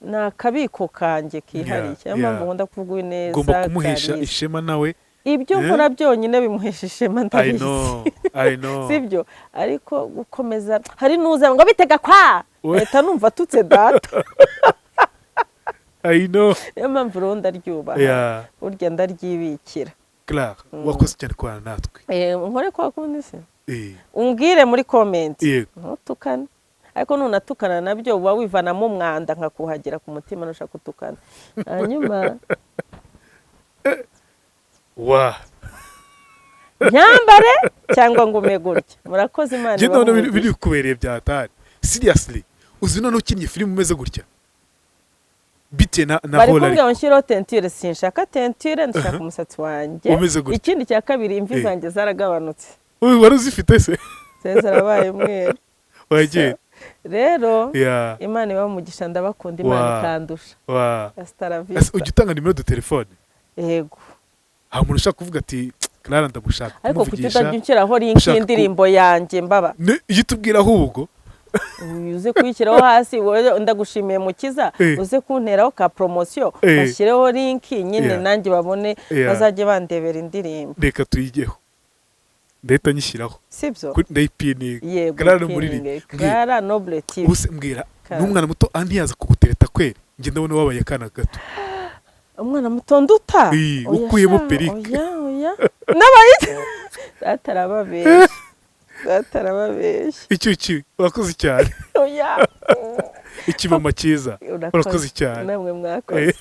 ni akabiko kanjye kihariye. Niyo mpamvu nkunda kuvuga Uwineza Ugomba kumuhesha Clarisse. ishema nawe. Ibyo Eh? nkora byonyine bimuhesha ishema, I ndabizi. know, I know. Sibyo? Ariko gukomeza, hari n'uza ngo bitega kwa leta, numva atutse data. I know. Niyo mpamvu rero ndaryubaha. Burya ndaryibikira. Clara, wakoze cyane kubana natwe. Nkore kwa kundi se? Eh. Umbwire muri comment. Yego. Ntutukane, ariko nunatukana nabyo uba wivanamo umwanda, nkakuhagira ku mutima nushaka gutukana hanyuma. Wa Nyambare cyangwa ngume gutya. Murakoze, Imana Njye ibahe none umugisha. biri kubereye byatari, seriously. Uzi none ukinnye filime umeze gutya bitewe na Bari role kumbwira ariko ngo nshyireho teinture. Sinshaka teinture, ndashaka umusatsi wanjye. Umeze gutya. Ikindi cya kabiri, imvi zanjye zaragabanutse. Uyu wari uzifite se? Zari zarabaye umweru. Wagiye. Rero Imana ibahe umugisha, ndabakunda, Imana ikandusha. Wa Hasta la Ese vista. ujya utanga nimero de telefone? Yego. Hari umuntu ushaka kuvuga ati: "Clara ndamushaka Ariko kuki kumuvugisha." utajya unshyiraho link Ushaka y'indirimbo yanjye mbaba? Iyo utubwira ahubwo. Uze kuyishyiraho hasi wowe, ndagushimiye mukiza. Uze kunteraho ka promotion, bashyireho link nyine, nanjye babone, bazajye bandebera indirimbo. Reka tuyigeho, ndahita nyishyiraho. Sibyo? Ndayipininga. Yego. Clara muri Pininge. Clara Noble TV. Ubuse mbwira, Clara. n'umwana muto ntiyaza kugutereta kweri? Njye ndabona wabaye akana gato. Umwana muto nduta? Ii, Oya ukuyemo sha, perike. Oya, oya, n'abaye data arababeshya, data arababeshya. Icyuki, urakoze cyane. Oya. Ikimama cyiza. Urakoze. Urakoze cyane. Namwe mwakoze.